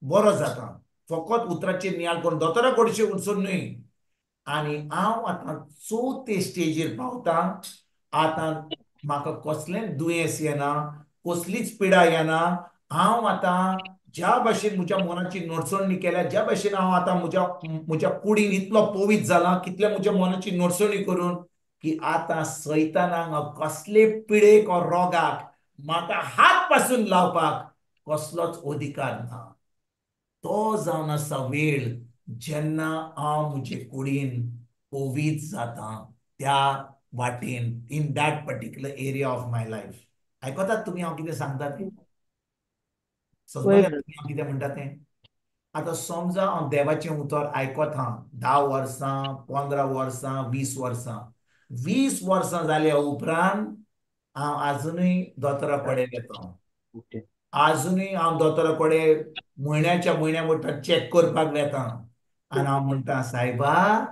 बरो जाता. फकत उतराचेर नियाळ करून दोतोरा कडचे वचून न्हय. आनी हांव आतां चवथे स्टेजीर पावता. आतां म्हाका कसलेंच दुयेंस येना, कसलीच पिडा येना. हांव आतां ज्या भाशेन म्हज्या मनाची नडसणी केल्या, ज्या भाशेन हांव आतां म्हज्या म्हज्या कुडीन इतलो पवित्र जाला, कितल्या म्हज्या मनाची नडसणी करून की आतां सैतानाक कसले पिडेक वा रोगाक म्हाका हात पासून लावपाक कसलोच अधिकार ना. तो जावन आसा वेळ जेन्ना हांव म्हजे कुडीन पवित्र जाता त्या वाटेन, in that particular area of my life. आयकतात तुमी हांव कितें सांगता तें? समजलें तुमी हांव कितें म्हणटा तें? आतां समजा हांव देवाचें उतर आयकता 10 वर्सां, 15 वर्सां, 20 वर्सां, 20 वर्सां जाल्या उपरांत हांव आजुनूय दोतोरा कडेन येता, आजुनूय हांव दोतोरा कडेन म्हयन्याच्या म्हयन्या वयता चॅक करपाक वेता आनी हांव म्हणटा, सायबा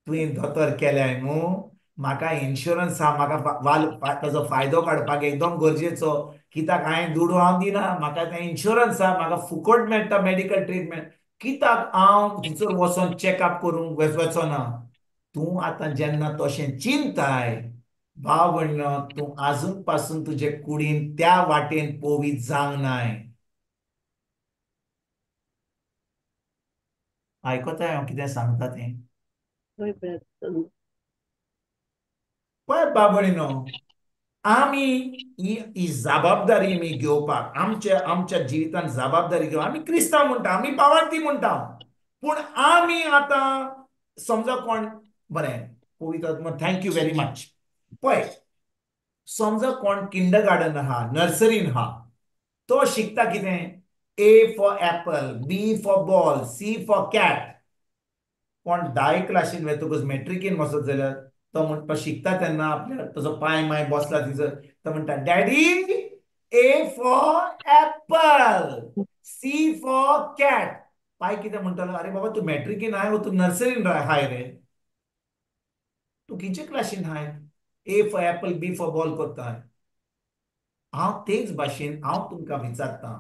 तुवें दोतोर केल्याय न्हू, म्हाका इन्शुरन्स आहा, म्हाका ताजो फायदो काडपाक एकदम गरजेचो, कित्याक हांवें दुडू हांव दिना, म्हाका तें इन्शुरन्स आहा, म्हाका फुकट मेळटा मेडिकल ट्रिटमेंट, कित्याक हांव थंयसर वचोन चॅकअप करूंक वचना? तूं आतां जेन्ना तशें चिंताय भाव भयणो, तूं आजून पासून तुजे कुडीन त्या वाटेन पवित्र जावंक नाय. आयकताय हांव कितें सांगता तें? पळय बाबणीनो, आमी ही जबाबदारी आमी घेवपाक, आमच्या आमच्या जिवितान जबाबदारी घेवप. आमी क्रिस्तांव म्हणटा, आमी बावार्थी म्हणटा, पूण आमी आतां समजा कोण बरें पवित्र, thank you very much. पळय समजा कोण किंडर गार्डन आहा, नर्सरीन आहा, तो शिकता कितें? A for apple, B for ball, C for cat. कोण 10 क्लासीन वतकच मॅट्रिकीन वचत जाल्यार तो म्हणटा, शिकता तेन्ना आपल्या ताजो पांय माय बसला थंयसर, तो म्हणटा daddy A for apple, C for cat. पाय कितें म्हणटालो? अरे बाबा तूं मॅट्रिकीन आहाय वो तूं नर्सरीन आहाय रे, तूं खंयचे क्लासीन आहाय? A for apple, B for ball करता. हांव तेच भाशेन हांव तुमकां विचारता,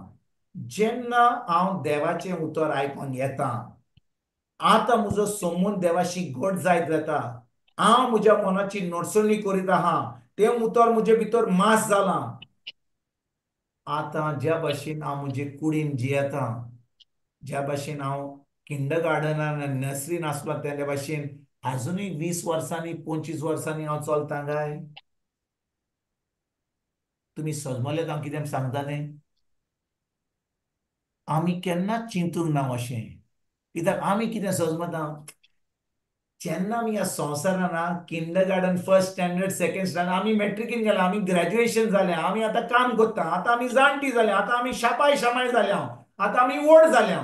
जेन्ना हांव देवाचें उतर आयकोन येता, आतां म्हजो संबंद देवाशी घट जायत वता, हांव म्हज्या मनाची नडसणी करीत आहा, तें उतर म्हजे भितर मास जालां. आतां ज्या भाशेन हांव म्हजे कुडीन जियेता, ज्या भाशेन हांव किंडर गार्डनान आनी नर्सरीन आसलो त्या भाशेन आजुनूय 20 वर्सांनी 25 वर्सांनी हांव चलता काय? तुमी सजमले हांव कितें सांगता तें? आमी केन्नाच चिंतूंक ना अशें, कित्याक आमी कितें सजमता, जेन्ना आमी ह्या संवसारान kindergarten, first standard, second standard, आमी मॅट्रिकीन गेले, आमी ग्रॅज्युएशन जालें, आमी आतां काम करता, आतां आमी जाणटी जाले, आतां आमी शापाय शामाय जाल्या, आतां आमी व्हड जाल्या.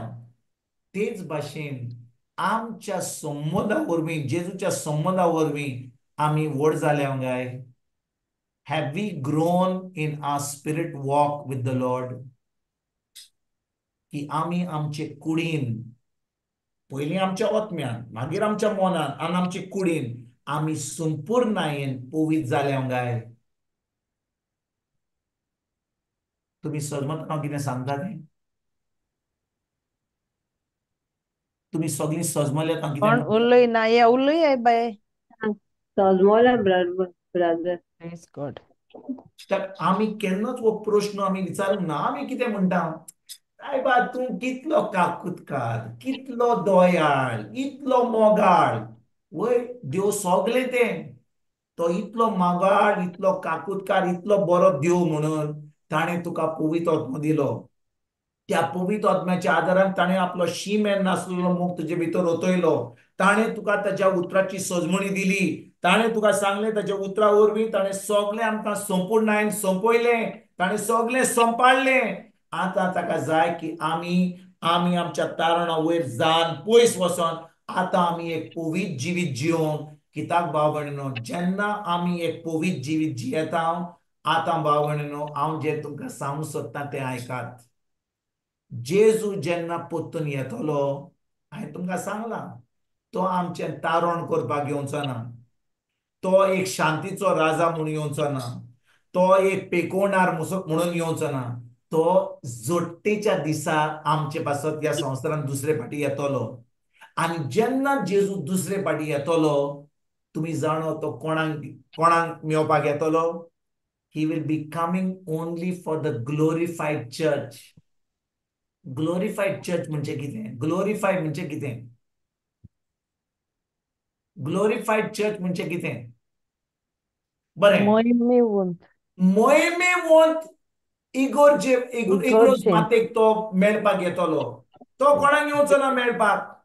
तेच भाशेन आमच्या संबंदा वरवीं, जेजूच्या संबंदा वरवीं आमी व्हड जाल्या काय? Have we grown in our spirit walk with the Lord? की आमी आमचे कुडीन, पयलीं आमच्या आत्म्यान, मागीर आमच्या मनान आनी आमचे कुडीन आमी संपूर्णायेन पवित्र जाल्या काय? तुमी सजमत हांव कितें सांगता तें? तुमी सगळीं सजमल्यात हांव कितें उलय ना? हे उलय बाय सजमल्या ब्रदर. Praise God. आमी केन्नाच हो प्रश्न आमी विचारूंक ना. आमी कितें म्हणटा, सायबा तूं कितलो काकुतकार, कितलो दयाळ, इतलो मोगाळ. वय देव सगलें तें, तो इतलो मोगाळ, इतलो काकुतकार, इतलो बरो देव म्हणून ताणें तुका पवित्र आत्मो दिलो. त्या पवित्र आत्म्याच्या आदारान ताणें आपलो शीम नासलेलो मोग तुजे भितर ओतयलो. ताणें तुका ताज्या उतराची सजमणी दिली, ताणें तुका सांगलें ताज्या उतरा वरवीं ताणें सगळें आमकां संपूर्णायेन सोंपयलें, ताणें सगळें संपाडलें. आतां ताका जाय की आमी आमी आमच्या तारणा वयर जावन पयस वचोन आतां आमी एक पवित्र जिवीत जियोंक. कित्याक भाव भयणीनो, जेन्ना आमी एक पवित्र जिवीत जियेता, आतां भाव भयणीनो हांव जें तुमकां सांगूंक सोदता तें आयकात. जेजू जेन्ना परतून येतलो, हांवें तुमकां सांगलां, तो आमचें तारण करपाक येवचो ना, तो एक शांतीचो राजा म्हणून येवचो ना, तो एक पेकोवणार म्हणून येवचो ना, तो जोडटेच्या दिसा आमचे पासत ह्या संवसारांत दुसरे फाटी येतलो. आनी जेन्ना जेजू दुसरे फाटी येतलो, तुमी जाणो तो कोणाक कोणाक मेळपाक येतलो? He will be coming only for the glorified church. Glorified church म्हणजे कितें? ग्लोरिफायड म्हणजे कितें? ग्लोरिफायड चर्च म्हणजे कितें? बरें, मोहिमेवंत इगोर्जे इगोर्ज मातेक तो मेळपाक येतलो. तो कोणाक येवचो ना मेळपाक.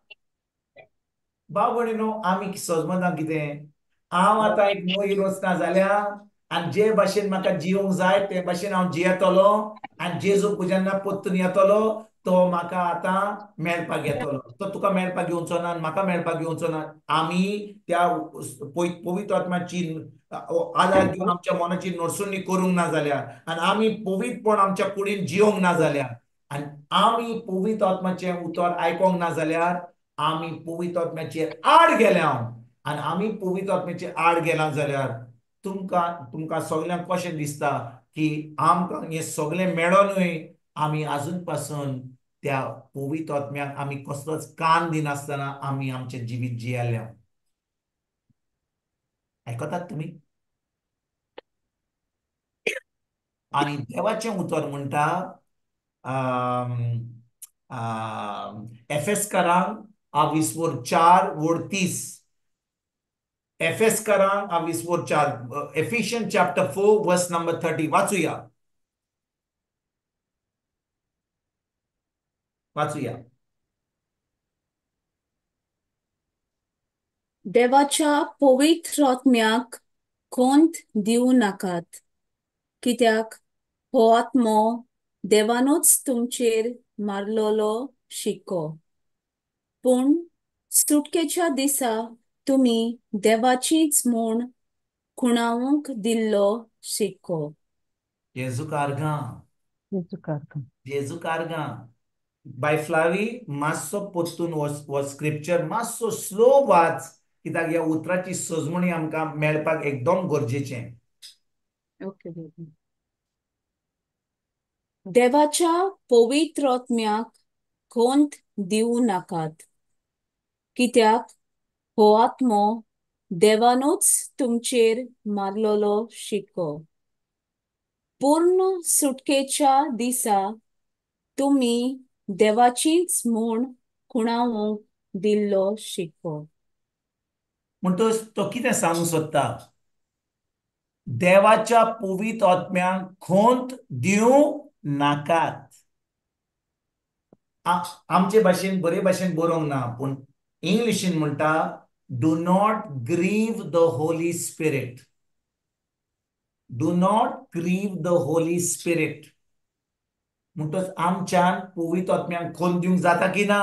भाव भयणीनो, आमी सजमना कितें, हांव आतां एक मोहीर वचना जाल्यार आनी जे भाशेन म्हाका जिवंक जाय ते भाशेन हांव जियेतलो, आनी जेजू जेन्ना परतून येतलो तो म्हाका आतां मेळपाक येतलो. तो तुका मेळपाक येवचो ना, म्हाका मेळपाक येवचो ना. आमी त्या पवित्र आत्म्याची आदार घेवन आमच्या मनाची नडसुणी करूंक ना जाल्यार, आनी आमी पवित्रपण आमच्या कुडीन जिवंक ना जाल्यार, आनी आमी पवित्र आत्म्याचें उतर आयकोंक ना जाल्यार, आमी पवित्र आत्म्याचेर आड गेल्या. आनी आमी पवित्र आत्म्याचेर आड गेला जाल्यार तुमकां तुमकां सगल्यांक कशें दिसता की आमकां हें सगळें मेळोनूय आमी आजून पासून त्या पवित्र आत्म्याक आमी कसलोच कान दिनासतना आमी आमचें जिवीत जियेल्या. आयकतात तुमी? आनी देवाचें उतर म्हणटा एफेसकारांक 4:30, एफेसकारांक 4:4, एफिशियन चॅप्टर 4 वर्स नंबर 30. वाचूया वाचूया. देवाच्या पवित्र आत्म्याक खंत दिवं नाकात, कित्याक हो आत्मो देवानूच तुमचेर मारलेलो शिक्को. पूण सुटकेच्या दिसा तुमी देवाचीच म्हूण खुणावंक दिल्लो शिक्को. जेजू कारगां, जेजू कारगां. बाय फ्लावी, मातसो परतून हो स्क्रिप्चर मातसो स्लो वाच, कित्याक ह्या उतराची सजमणी आमकां मेळपाक एकदम गरजेचें. ओके. देवाच्या पवित्र आत्म्याक खंत दिवं नाकात, कित्याक हो आत्मो देवानूच तुमचेर मारलेलो शिक्को. पूर्ण सुटकेच्या दिसा तुमी देवाचीच म्हूण खुणावंक दिल्लो शिक्को. म्हणटच तो कितें सांगूंक सोदता? देवाच्या पवित्र आत्म्याक खंत दिवं नाकात. आमचे भाशेन बरे भाशेन बरोवंक ना, पूण इंग्लिशीन म्हणटा do not grieve the Holy Spirit. Do not grieve the Holy Spirit. म्हणटच आमच्यान पवित्र आत्म्याक खंत दिवंक जाता की ना?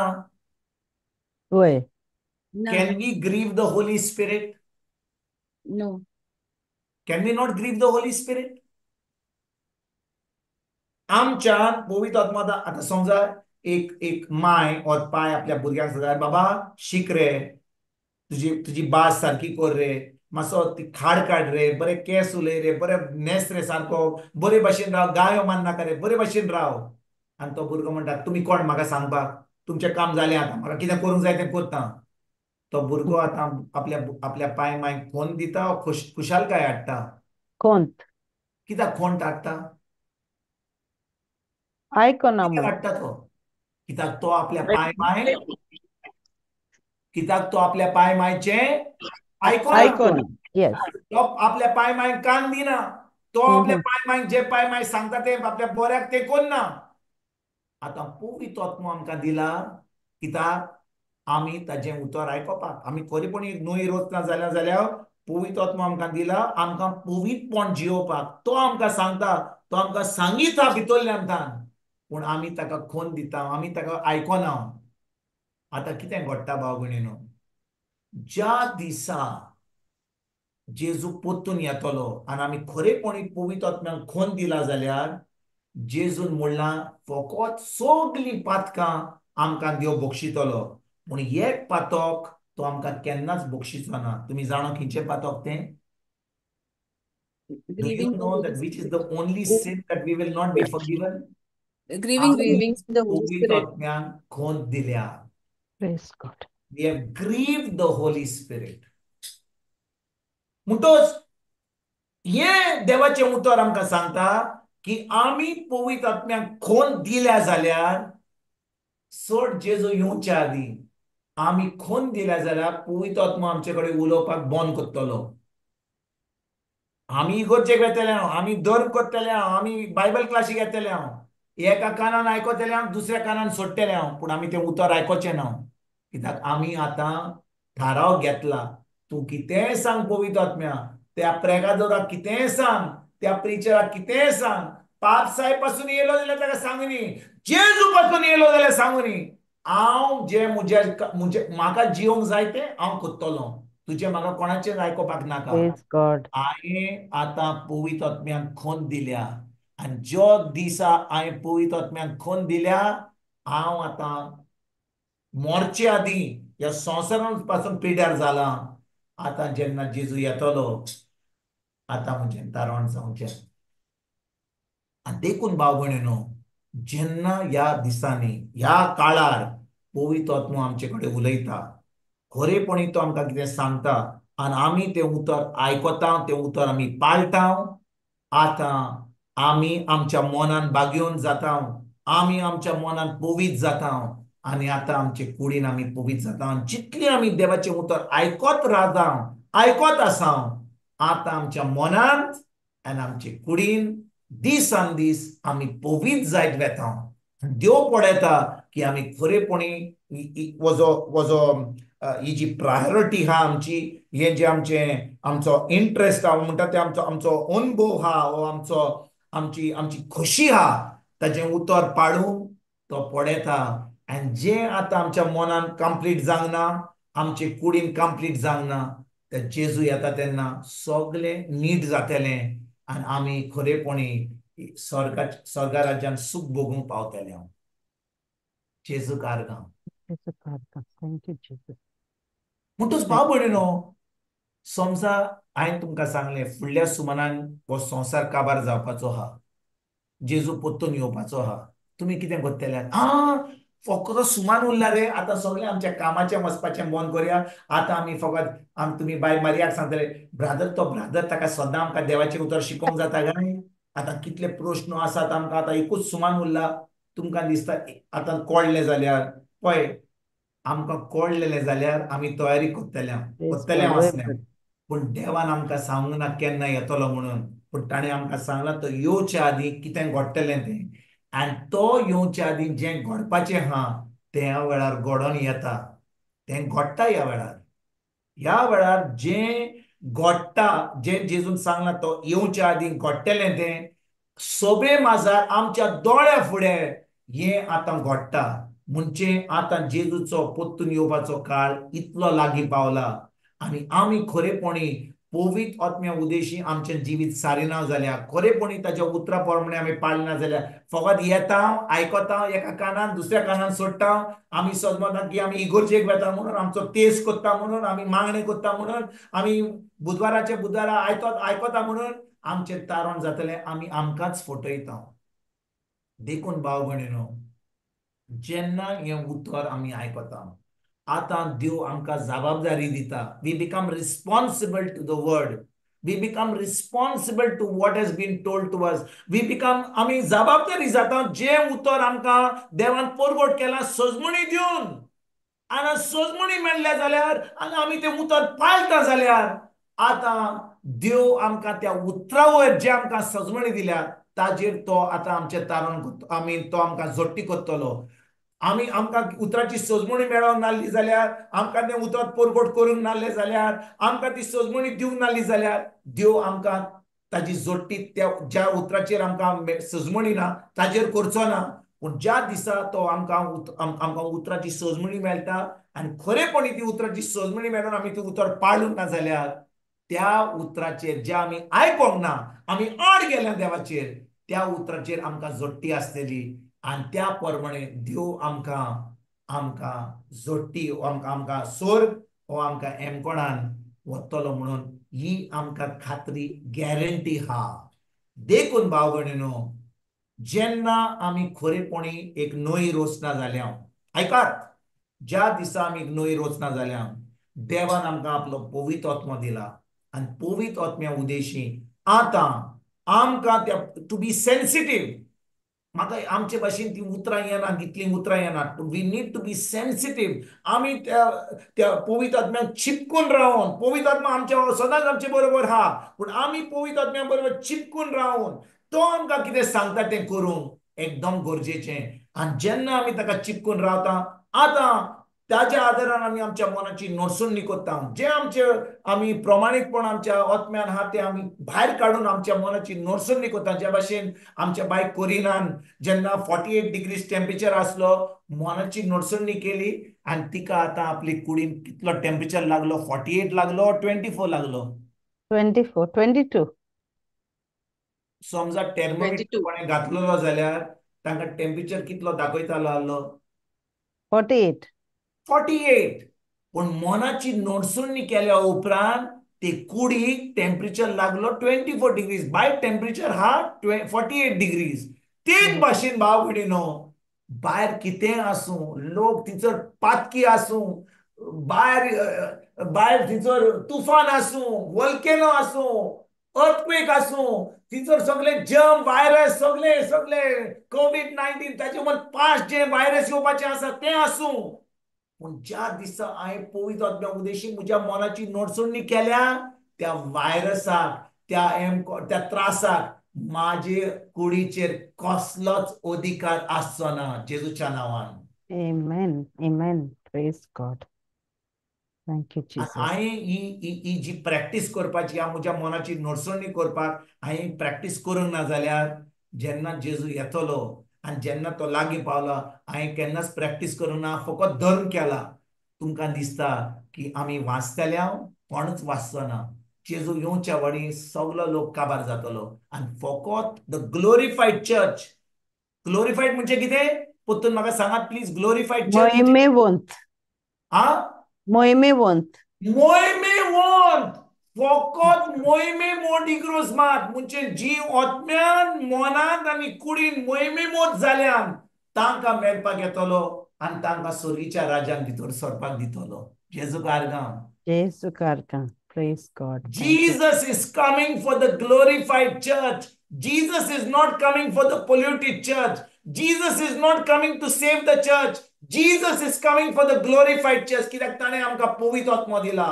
वय. Can we grieve the Holy Spirit? No. Can we not grieve the Holy Spirit? आमच्यान पवित्र आत्मा आतां समजा एक एक my or पाय आपल्या भुरग्यांक सांगता, बाबा शीक रे, तुजी तुजी भास सारकी कर रे, मातसो ती खाड काड रे, बरे केंस उलय रे, बरे न्हेस रे सारको, बरे भाशेन राव, गायो माननाका रे, बरे भाशेन राव. आनी तो भुरगो म्हणटा, तुमी कोण म्हाका सांगपाक, तुमचें काम जालें आतां, म्हाका कितें करूंक जाय तें करता. तो भुरगो आतां आपल्या आपल्या पाय मायक खोंत दिता, खुशालकाय हाडटा. खोंत कित्याक खोंट हाडटा? आयकना कित्याक हाडटा तो? कित्याक तो आपल्या पाय माय, कित्याक तो आपल्या पाय मायचें आयकना. तो आपल्या पाय मायक कान दिना, तो आपल्या पाय मायक जे पाय my सांगता ते आपल्या बऱ्याक ते कोन्ना. आतां पवित्र आत्मो आमकां दिला कित्याक आमी ताजें उतर आयकोपाक. आमी खरेपणी नवी रचना जाल्या जाल्यार पवित्र आत्मो आमकां दिला आमकां पवित्रपण जियोवपाक. तो आमकां सांगता, तो आमकां सांगिता भितरल्यान तान, पूण आमी ताका खोन दिता, आमी ताका आयकोना. आतां कितें घडटा भाव भयणीनो, ज्या दिसा जेजू परतून येतलो आनी आमी खरेपणी पवित्र आत्म्याक खोन दिला जाल्यार जेजून म्हणलां फकत सगलीं पातकां आमकां देव बक्षितलो, पूण एक पातक तो आमकां केन्नाच बक्षिचो ना. तुमी जाणा खंयचें पातक तें? Do you know that which is the only sin that we will not be forgiven? Grieving the Holy पवित्र Spirit. आत्म्याक खोन दिल्या. Praise God. We have grieved the Holy Spirit. म्हणटोच हें देवाचें उतर आमकां सांगता की आमी पवित्र आत्म्याक खोन दिल्या जाल्यार, चड जेजू येवच्या आदीं आमी खोन दिल्या जाल्यार पवित्र आत्मो आमचे कडेन उलोवपाक बंद करतलो. आमी इगर्जेक वेतले हांव, आमी धर्म करतले हांव, आमी बायबल क्लासीक येतले हांव, एका कानान आयकतले हांव, दुसऱ्या कानान सोडटले हांव, पूण आमी तें उतर आयकोचें ना. कित्याक आमी आतां थाराव घेतला, तूं कितेंय सांग पवित्र आत्म्या, त्या प्रेगादोराक कितेंय सांग, त्या प्रिचराक कितेंय सांग, पाप साहेब पासून येयलो जाल्यार ताका सांगुनी, जेजू पासून येयलो जाल्यार सांगुनी, हांव जे म्हजे म्हजे म्हाका जिवंक जाय तें हांव करतलो, तुजें म्हाका कोणाचें आयकोपाक नाका. Praise God. हांवें आतां पवित्र आत्म्याक खोन दिल्या आनी ज्यो दिसा हांवें पवित्र आत्म्याक खोन दिल्या, हांव आतां मरचे आदीं ह्या संवसारान पासून पिड्यार जालां. आतां जेन्ना जेजू येतलो आतां म्हजें तारण जावचें. आनी देखून भाव भयणीनो, जेन्ना ह्या दिसांनी ह्या काळार पवित्र आत्मो आमचे कडेन उलयता, खरेपणी तो आमकां कितें सांगता आनी आमी तें उतर आयकता, तें उतर आमी पाळटा, आतां आमी आमच्या मनान बागेवन जाता, आमी आमच्या मनान पवित्र जाता आनी आतां आमचे कुडीन आमी पवित्र जाता. जितली आमी देवाचें उतर आयकत रावता, आयकत आसा, आतां आमच्या मनांत आनी आमचे कुडीन दिसान दीस आमी पवित्र जायत वेता. देव पळयता की आमी खरेपणी वजो वजो ही जी प्रायोरिटी आहा आमची, हे जे आमचें आमचो इंट्रस्ट आहा म्हणटा ते आमचो आमचो अनुभव आहा, वो आमचो आमची आमची खोशी आहा, ताचें उतर पाळूंक तो पळयता. आनी जें आतां आमच्या मनान कंप्लीट जावंक ना, आमचे कुडीन कंप्लीट जावंक ना, ते जेजू येता तेन्ना सगळें नीट जातलें आनी आमी खरेपणी स्वर्गा स्वर्गा राज्यान सूख भोगूंक पावतले. हांव जेजूक आर्गां. Thank you Jesus. म्हणटूच भाव भयणीनो, समजा हांवें तुमकां सांगलें फुडल्या सुमानान हो संवसार काबार जावपाचो आहा, जेजू परतून येवपाचो आहा, तुमी कितें करतले? आं, फकत सुमान उरला रे, आतां सगळें आमच्या कामाचें वचपाचें बंद करुया, आतां आमी फकत आम तुमी बाय मारियाक सांगतले, ब्रादर तो ब्रादर ताका सदां आमकां देवाचें उतर शिकोवंक जाता काय? आतां कितले प्रश्न आसात आमकां, आतां एकूच सुमान उरला. तुमकां दिसता आतां कळ्ळें जाल्यार पळय, आमकां कळ्ळेलें जाल्यार आमी तयारी करतले, करतले आसले, पूण देवान आमकां सांगूंक ना केन्ना येतलो म्हणून, पूण ताणें आमकां सांगलां तो येवच्या आदीं कितें घडटलें तें, आनी तो येवच्या आदीं जें घडपाचें आहा तें ह्या वेळार घडोवन येता, तें घडटा ह्या वेळार. ह्या वेळार जें घडटा, जें जेजून सांगलां तो येवच्या आदीं घडटलें तें सोबे माजार आमच्या दोळ्या फुडें हें आतां घडटा. म्हणजे आतां जेजूचो परतून येवपाचो काळ इतलो लागीं पावला आनी आमी खरेपणी पवित्र आत्म्या उदेशी आमचें जिवीत सारिना जाल्यार, खरेपणी ताच्या उतरा प्रमाणे आमी पाळना जाल्यार, फकत येता आयकता एका कानान दुसऱ्या कानान सोडटा, आमी समजता की आमी इगर्जेक वेता म्हणून, आमचो तेज करता म्हणून, आमी मागणें करता म्हणून, आमी बुधवाराचे बुधवारा आयकता म्हणून आमचें तारण जातलें, आमी आमकांच फटयता. देखून भाव भयणीनो, जेन्ना हें उतर आमी आयकता, आतां देव आमकां जबाबदारी दिता. We become responsible to the word, we become responsible to what has been told to us, we become आमी जबाबदारी जाता जें उतर आमकां देवान परगट केलां सजमणी दिवन, आनी सजमणी मेळ्ळ्या जाल्यार आनी आमी तें उतर पाळटा जाल्यार आतां देव आमकां त्या उतरा वयर जें आमकां सजमणी दिल्या ताजेर तो आतां आमचें तारण आमी तो आमकां जोडटी करतलो. आमी आमकां उतराची सजमणी मेळोंक नासली जाल्यार, आमकां तें उतर परगट करूंक नासलें जाल्यार, आमकां ती सजमणी दिवंक नासली जाल्यार देव आमकां ताजी जोडटी त्या ज्या उतराचेर आमकां सजमणी ना ताजेर करचो ना. पूण ज्या दिसा तो आमकां आमकां उतराची सजमणी मेळटा आनी खरेपणी ती उतराची सजमणी मेळून आमी ती उतर पाळूंक ना जाल्यार त्या उतराचेर ज्या आमी आयकोंक ना, आमी आड गेल्या देवाचेर, त्या उतराचेर आमकां जोडटी आसतली आनी त्या प्रमाणे देव आमकां आमकां जोडटी, आमकां आमकां स्वर्ग वो आमकां एमकोणान वतलो म्हणून ही आमकां खात्री गॅरंटी हा. देखून भाव भयणीनो, जेन्ना आमी खरेपणी एक नवी रचना जाल्या, आयकात, ज्या दिसा आमी एक नवी रचना जाल्या देवान आमकां आपलो पवित्र आत्मो दिला आनी पवित्र आत्म्या उदेशी आतां आमकां त्या टू बी सेन्सिटीव, म्हाका आमचे भाशेन ती उतरां येना, तितलीं उतरां येना, पूण we need to be sensitive. आमी त्या त्या पवित्र आत्म्याक चिपकून रावन, पवित्र आत्मा आमच्या सदांच आमचे बरोबर हा, पूण आमी पवित्र आत्म्या बरोबर चिपकून रावन तो आमकां कितें सांगता तें करूंक एकदम गरजेचें. आनी जेन्ना आमी ताका चिपकून रावता आतां ताज्या आदारान आमी आमच्या मनाची नोटसणी करता, जे आमचे आमी प्रमाणीकपण आमच्या आत्म्यान आहा ते आमी भायर काडून आमच्या मनाची नोटसणी करता. ज्या भाशेन आमच्या बायक कोरिनान जेन्ना 48 डिग्रीज टेम्परेचर आसलो मनाची नोटसणी केली आनी तिका आतां आपली कुडीन कितलो टेम्परेचर लागलो, 48 लागलो, 24 लागलो, 24, 22. समजा टेर्मोमीटर कोणें घातलेलो जाल्यार तांकां टेम्परेचर कितलो दाखयतालो आहलो, 48. 48. पूण मनाची नोटसणी केल्या उपरांत ते कुडीक टेम्परेचर लागलो 24 डिग्रीज, भायर टेम्परेचर हा 48 डिग्रीज. तेच भाशेन भाव भयणीनो, भायर कितेंय आसूं, लोक थंयसर पातकी आसूं, भायर भायर थंयसर तुफान आसूं, वॉल्केनो आसूं, अर्थक्वेक आसूं, थंयसर सगळे जर्म व्हायरस सगळे सगळे कोवीड-19 ताचे वर पास्ट जे व्हायरस येवपाचे आसा तें आसूं, पूण ज्या दिसा हांवें पवित्र आत्म्या उदेशी म्हज्या मनाची नोटसणी केल्या त्या व्हायरसाक, त्या त्या त्रासाक माझे कुडीचेर कसलोच अधिकार आसचो ना, जेजूच्या नांवान. Amen. Amen. Praise God. Thank you, Jesus. हांवें ही ही जी प्रॅक्टीस करपाची हा, म्हज्या मनाची नोटसणी करपाक हांवें प्रॅक्टीस करूंक ना जाल्यार जेन्ना जेजू येतलो आनी जेन्ना तो लागीं पावलो हांवें केन्नाच प्रॅक्टीस करूंक ना, फकत धर्म केला. तुमकां दिसता की आमी वाचतल्या, कोणूच वाचचो ना. जेजू येवच्या वाडी सगलो लोक काबार जातलो आनी फकत the glorified church. Glorified म्हणजे कितें परतून म्हाका सांगात प्लीज. ग्लोरिफायड चर्च मोहिमेवंत. आ, मोहिमेवंत, मोहिमेवंत, फकत मोहिमेमोट इग्रोज मात म्हणजे जी आत्म्यान मनांत आनी कुडीन मोहिमेमोट जाल्यान तांकां मेळपाक येतलो आनी तांकां सोरीच्या राजान भितर सरपाक दितलो. जेजू कारगां, जेजू कारगां. Praise God. Jesus is coming for the glorified church. Jesus is not coming for the polluted church. Jesus is not coming to save the church. Jesus is coming for the glorified church. कित्याक ताणें आमकां पवित्र आत्मो दिला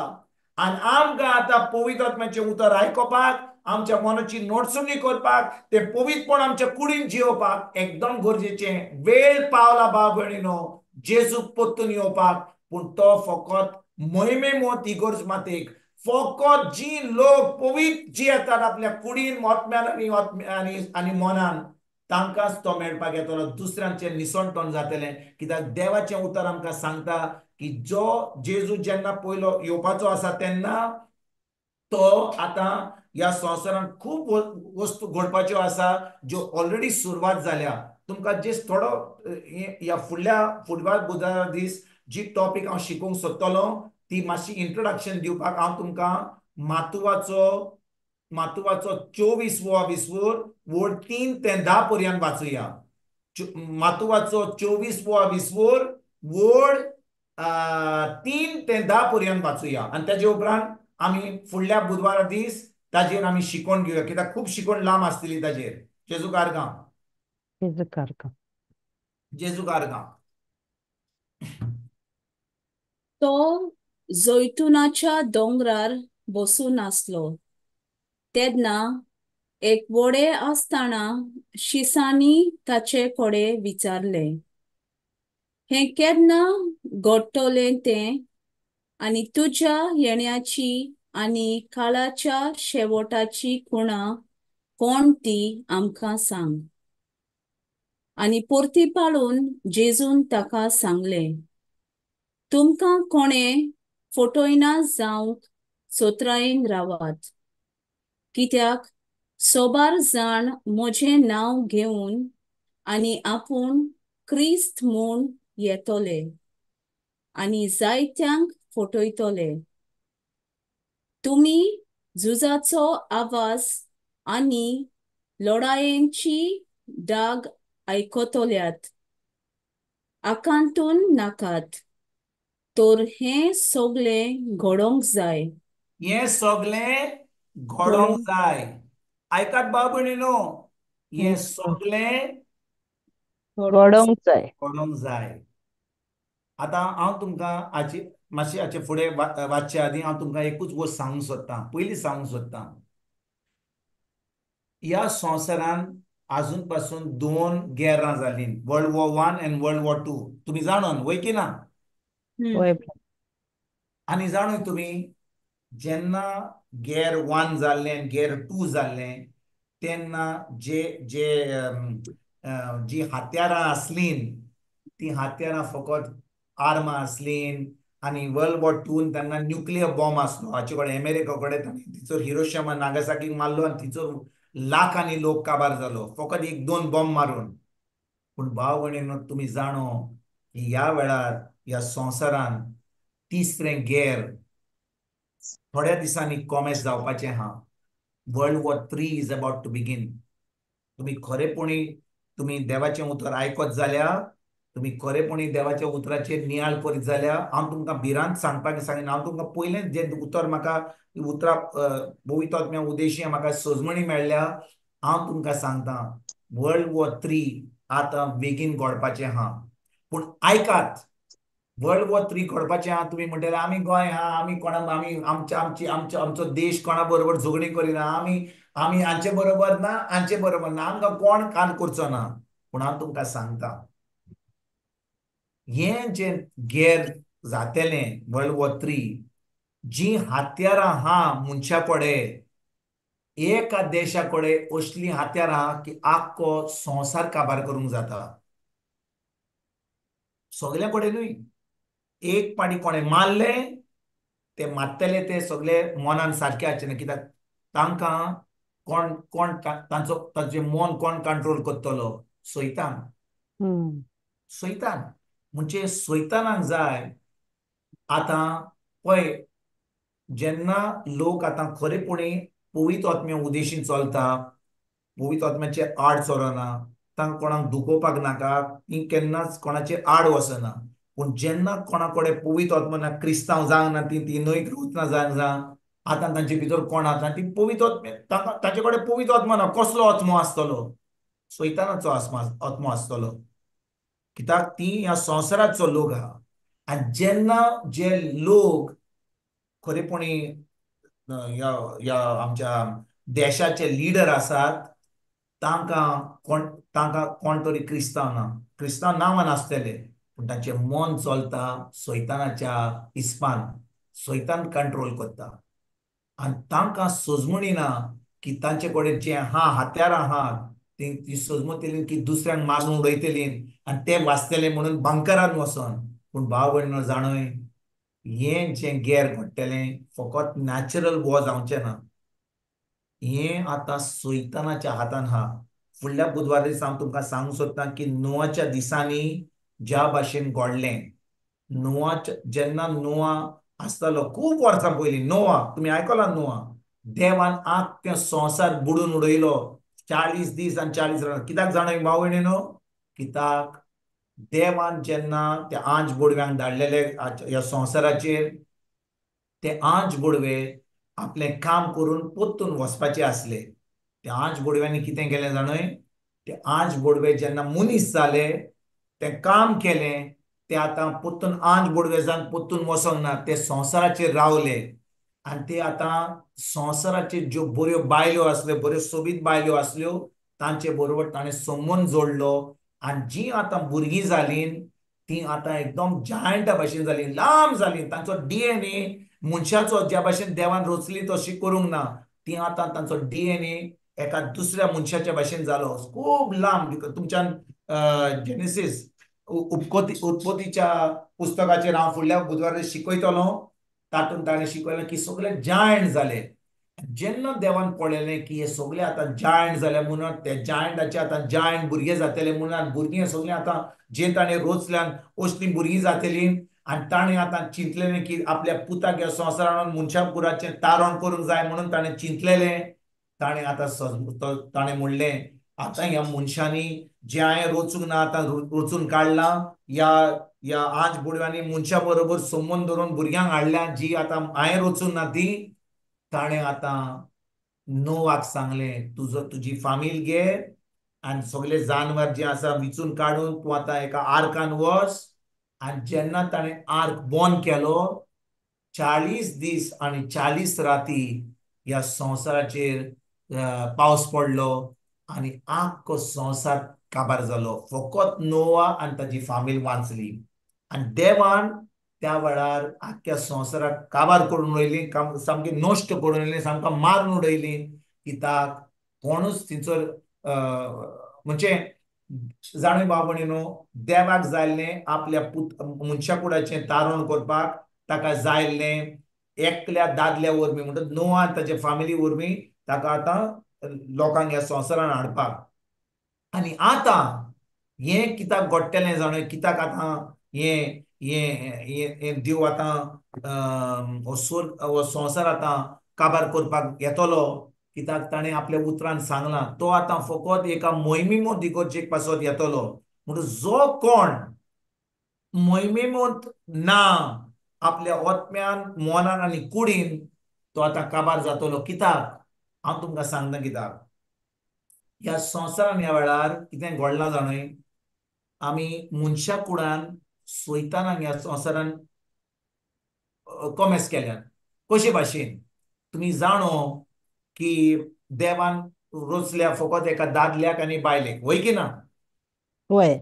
आनी आमकां आतां पवित्र आत्म्याचें उतर आयकुपाक, आमच्या मनाची नोटसणी करपाक, तें पवित्रपण आमच्या कुडीन जियोवपाक एकदम गरजेचें. वेळ पावला भाव भयणीनो जेजूक परतून येवपाक, पूण तो फकत मोहिमेमोत इगर्ज मातेक, फकत जी लोक पवित्र जी येतात आपल्या कुडीन, आत्म्यान आनी आनी मनान तांकांच तो मेळपाक येतलो. दुसऱ्यांचें निसणटण जातलें. कित्याक देवाचें उतर आमकां सांगता की जो जेजू जेन्ना पयलो येवपाचो आसा तेन्ना तो आतां ह्या संवसारांत खूब वस्तू घडपाच्यो आसा ज्यो ऑलरेडी सुरवात जाल्या. तुमकां जे थोडो ह्या फुडल्या फुटबॉल बुधवारा दीस जी टॉपीक हांव शिकोवंक सोदतलो ती मातशी इंट्रोडक्शन दिवपाक हांव तुमकां मातुवाचो मातुवाचो 24वो विस्वूर वोड 3 ते 10 पर्यंत वाचुया. मातुवाचो 24वो विस्वूर वोड 3 ते 10 पर्यंत वाचुया आनी ताजे उपरांत आमी फुडल्या बुधवारा दीस ताजेर आमी शिकोवन घेवया, कित्याक खूब शिकोवन लांब आसतली ताजेर. जेजू कारगां, जेजू कारगां, जेजू कारगां. तो जैतुनाच्या दोंगरार बसून आसलो तेन्ना एक वडे आसतना शिसांनी ताचे कडेन विचारलें, हें केन्ना घडटलें तें आनी तुज्या येण्याची आनी काळाच्या शेवटाची खुणा कोण ती आमकां सांग. आनी परती पाळून जेजून ताका सांगलें, तुमकां कोणें फटयना जावंक चतुरायेन रावात, कित्याक सोबार जाण म्हजें नांव घेवन आनी आपूण क्रिस्त म्हूण येतले आनी जायत्यांक फटयतले. तुमी झुजाचो आवाज आनी लढायेची दाग आयकतल्यात, आकांतून नाकात, तर हें सगळें घडोवंक जाय. हें सगळें घडोवंक जाय. आयकात भाव भयणीनो, हें सगळें घडोवंक जाय, घडोवंक जाय. आतां हांव तुमकां हाची मातशें हाचे फुडें वाचचे आदीं हांव तुमकां एकूच गोश्ट सांगूंक सोदतां, पयलीं सांगूंक सोदतां. ह्या संवसारान आजून पासून 2 गेरां जालीं, वर्ल्ड वॉर 1 आनी वर्ल्ड वॉर 2. तुमी जाणून वय की ना? आनी जाणून तुमी जेन्ना गेर 1 जाल्लें आनी गेर 2 जाल्लें तेन्ना जे जे जी हत्यारां आसलीं तीं हत्यारां फकत आर्मां आसलीं. आनी वर्ल्ड वॉर 2 तेन्ना न्युक्लियर बॉम्ब आसलो हाचे कडेन, अमेरिका कडेन. ताणें थंयसर हिरोशिमा नागासाकीक मारलो आनी थंयसर लाखांनी लोक काबार जालो फकत 1-2 बॉम्ब मारून. पूण भाव भयणीनो, तुमी जाणो की ह्या वेळार ह्या संवसारान तिसरें गेर थोड्या दिसांनी कॉमेस जावपाचें आहा. World war 3 is about to begin. तुमी खरेपणी तुमी देवाचें उतर आयकत जाल्यार, तुमी खरेपणी देवाच्या उतराचेर नियाळ करीत जाल्यार, हांव तुमकां भिरांत सांगपाक सांगिना. हांव तुमकां पयलें जें उतर म्हाका उतरां पवित्र आत्म्या उदेशी म्हाका सजमणी मेळ्ळ्या, हांव तुमकां सांगता वर्ल्ड वॉर 3 आतां बेगीन घडपाचें आहा. पूण आयकात, वर्ल्ड वॉर 3 घडपाचें आहा. तुमी म्हणटले आमी गोंय आहा, आमी कोणा आमी आमच्या आमची आमचो आमचो देश कोणा बरोबर झगडीं करिना, आमी आमी हांचे बरोबर ना, हांचे बरोबर ना, आमकां कोण काल करचो ना. पूण हांव तुमकां सांगता हें जें गेर जातेलें वर्ल्ड वॉर 3, जीं हत्यारां आहा मनशा कडेन, एका देशा कडेन असलीं हत्यारां आहा की आख्खो संवसार काबार करूंक जाता. सगल्या कडेन न्हय, एक पाटी कोणें मारलें ते मारतले ते सगळे मनान सारके आसचे ना, कित्याक तांकां कोण कोण तांचो तांचें मन कोण कंट्रोल करतलो? सैतान. सैतान म्हणजे सैतानाक जाय. आतां पळय जेन्ना लोक आतां खरेपणी पवित्र आत्म्या उदेशीन चलता, पवित्र आत्म्याचे आड चलना, तांकां कोणाक दुखोवपाक नाका, ती केन्नाच कोणाचे आड वचना. पूण जेन्ना कोणा कडेन पवित्र आत्मो ना, क्रिस्तांव जावंक ना, ती ती न्हय क्रिस्तांव जावंक ना, आतां तांचे भितर कोण आतां ती पवित्र आत्म्या तांकां तांचे कडेन पवित्र आत्मो ना. कसलो आत्मो आसतलो? सैतानाचो आत्मो आसतलो, कित्याक ती ह्या संवसाराचो लोक आहा. आनी जेन्ना जे लोक खरेपणी ह्या ह्या आमच्या देशाचे लिडर आसात तांकां कोण तांकां कोण तरी क्रिस्तांव ना, क्रिस्तांव नांवान आसतले, पूण तांचें मन चलता सैतानाच्या हिस्पान, सैतान कंट्रोल करता. आनी तांकां सजमणी ना की तांचे कडेन जें आहा हत्यारां आहा ती ती सजमतली की दुसऱ्यांक मारून उडयतली आनी ते वाचतले म्हणून बंकरान वचोन. पूण भाव भयणीनो जाणय, हें जें गेर घडटलें फकत नॅचरल वॉर जावचें ना, हें आतां सैतानाच्या हातान आहा. फुडल्या बुधवारा दिसा हांव तुमकां सांगूंक सोदतां की नोआच्या दिसांनी ज्या भाशेन घडलें, नोआच्या जेन्ना नोआ आसतालो खूब वर्सां पयलीं, नोआ तुमी आयकलां, नोआ देवान आख्खें संवसार बुडून उडयलो 40 दीस आनी 40 रात. कित्याक जाणा भाव भयणीनो? कित्याक देवान जेन्ना ते आंज बोडव्यांक धाडलेले ह्या संवसाराचेर, ते आंज बोडवे आपलें काम करून परतून वचपाचे आसले. ते आंज बोडव्यांनी कितें केलें जाणय? ते आंज बोडवे जेन्ना मनीस जाले, तें काम केलें, ते आतां परतून आंज बोडवे जावन परतून वचोंक ना, ते संवसाराचेर रावले. आनी ते आतां संवसाराचेर ज्यो बऱ्यो बायलो आसल्यो, बऱ्यो सोबीत बायलो आसल्यो, तांचे बरोबर ताणें संबंद जोडलो. आनी जीं आतां भुरगीं जालीं ती आतां एकदम जायंटा भाशेन जाली, लांब जाली. तांचो DNA मनशाचो ज्या भाशेन देवान रचली तशी करूंक ना, ती आतां तांचो DNA एका दुसऱ्या मनशाच्या भाशेन जालो, खूब लांब. तुमच्यान जेनेसीस उत्पत्तीच्या पुस्तकाचेर हांव फुडल्या बुधवारा शिकयतलो. तातूंत ताणें शिकयलें की सगळे जायंट जाले. जेन्ना देवान पळयलें की हे सगळे आतां जायंट जाले म्हणून ते जायंटाचे आतां जायंट भुरगे जातले म्हणून भुरगीं सगळीं आतां जे ताणें रोचल्यान असलीं भुरगीं जातलीं. आनी ताणें आतां चिंतलेलें की आपल्या पुताक ह्या संवसारान मनशा कुराचें तारण करूंक जाय म्हणून ताणें चिंतलेलें. ताणें आतां ताणें म्हणलें आतां ह्या मनशांनी जें हांवें रोचूंक ना आतां रोचून काडलां, ह्या ह्या आंज बुडव्यांनी मनशा बरोबर संबंद धरून भुरग्यांक हाडल्या जी आतां हांवें रोचूंक ना ती. ताणें आतां नोवाक सांगलें तुजो तुजी फामील घे आनी सगळे जानवर जे आसा विचून काडून तूं आतां एका आर्कान वच. आनी जेन्ना ताणें आर्क बंद केलो 40 दीस आनी 40 राती ह्या संवसाराचेर पावस पडलो आनी आख्खो संवसार काबार जालो. फकत नोवा आनी ताजी फामील वांचली. आनी देवान त्या वेळार आख्ख्या संवसाराक काबार करून उडयली, सामकी नश्ट करून उडयली, सामकां मारून उडयली. कित्याक कोणूच थंयसर म्हणजे जाणूय भाव भयणीनो, देवाक जाल्लें आपल्या पुत मनशा कुडाचें तारण करपाक ताका जायल्लें एकल्या दादल्या वरवीं, म्हणटा नोआ ताचे फामिली वरवीं ताका आतां लोकांक ह्या संवसारान हाडपाक. आनी आतां हें कित्याक घडटलें जाणूय, कित्याक आतां हें हें हें देव आतां हो स्वर्ग हो संवसार आतां काबार करपाक येतलो, कित्याक ताणें आपल्या उतरान सांगलां तो आतां फकत एका मोहिमेमोत इगर्जेक पासत येतलो. म्हणून जो कोण मोहिमेमोत ना आपल्या आत्म्यान मनान आनी कुडीन तो आतां काबार जातलो. कित्याक हांव तुमकां सांगता कित्याक ह्या संवसारान ह्या वेळार कितें घडलां जाणूय, आमी मनशा कुडान सैतानान ह्या संवसारान कॉमेस केल्यान. कशे भाशेन तुमी जाणो की देवान रोचल्या फकत एका दादल्याक आनी बायलेक, वय की ना? वय.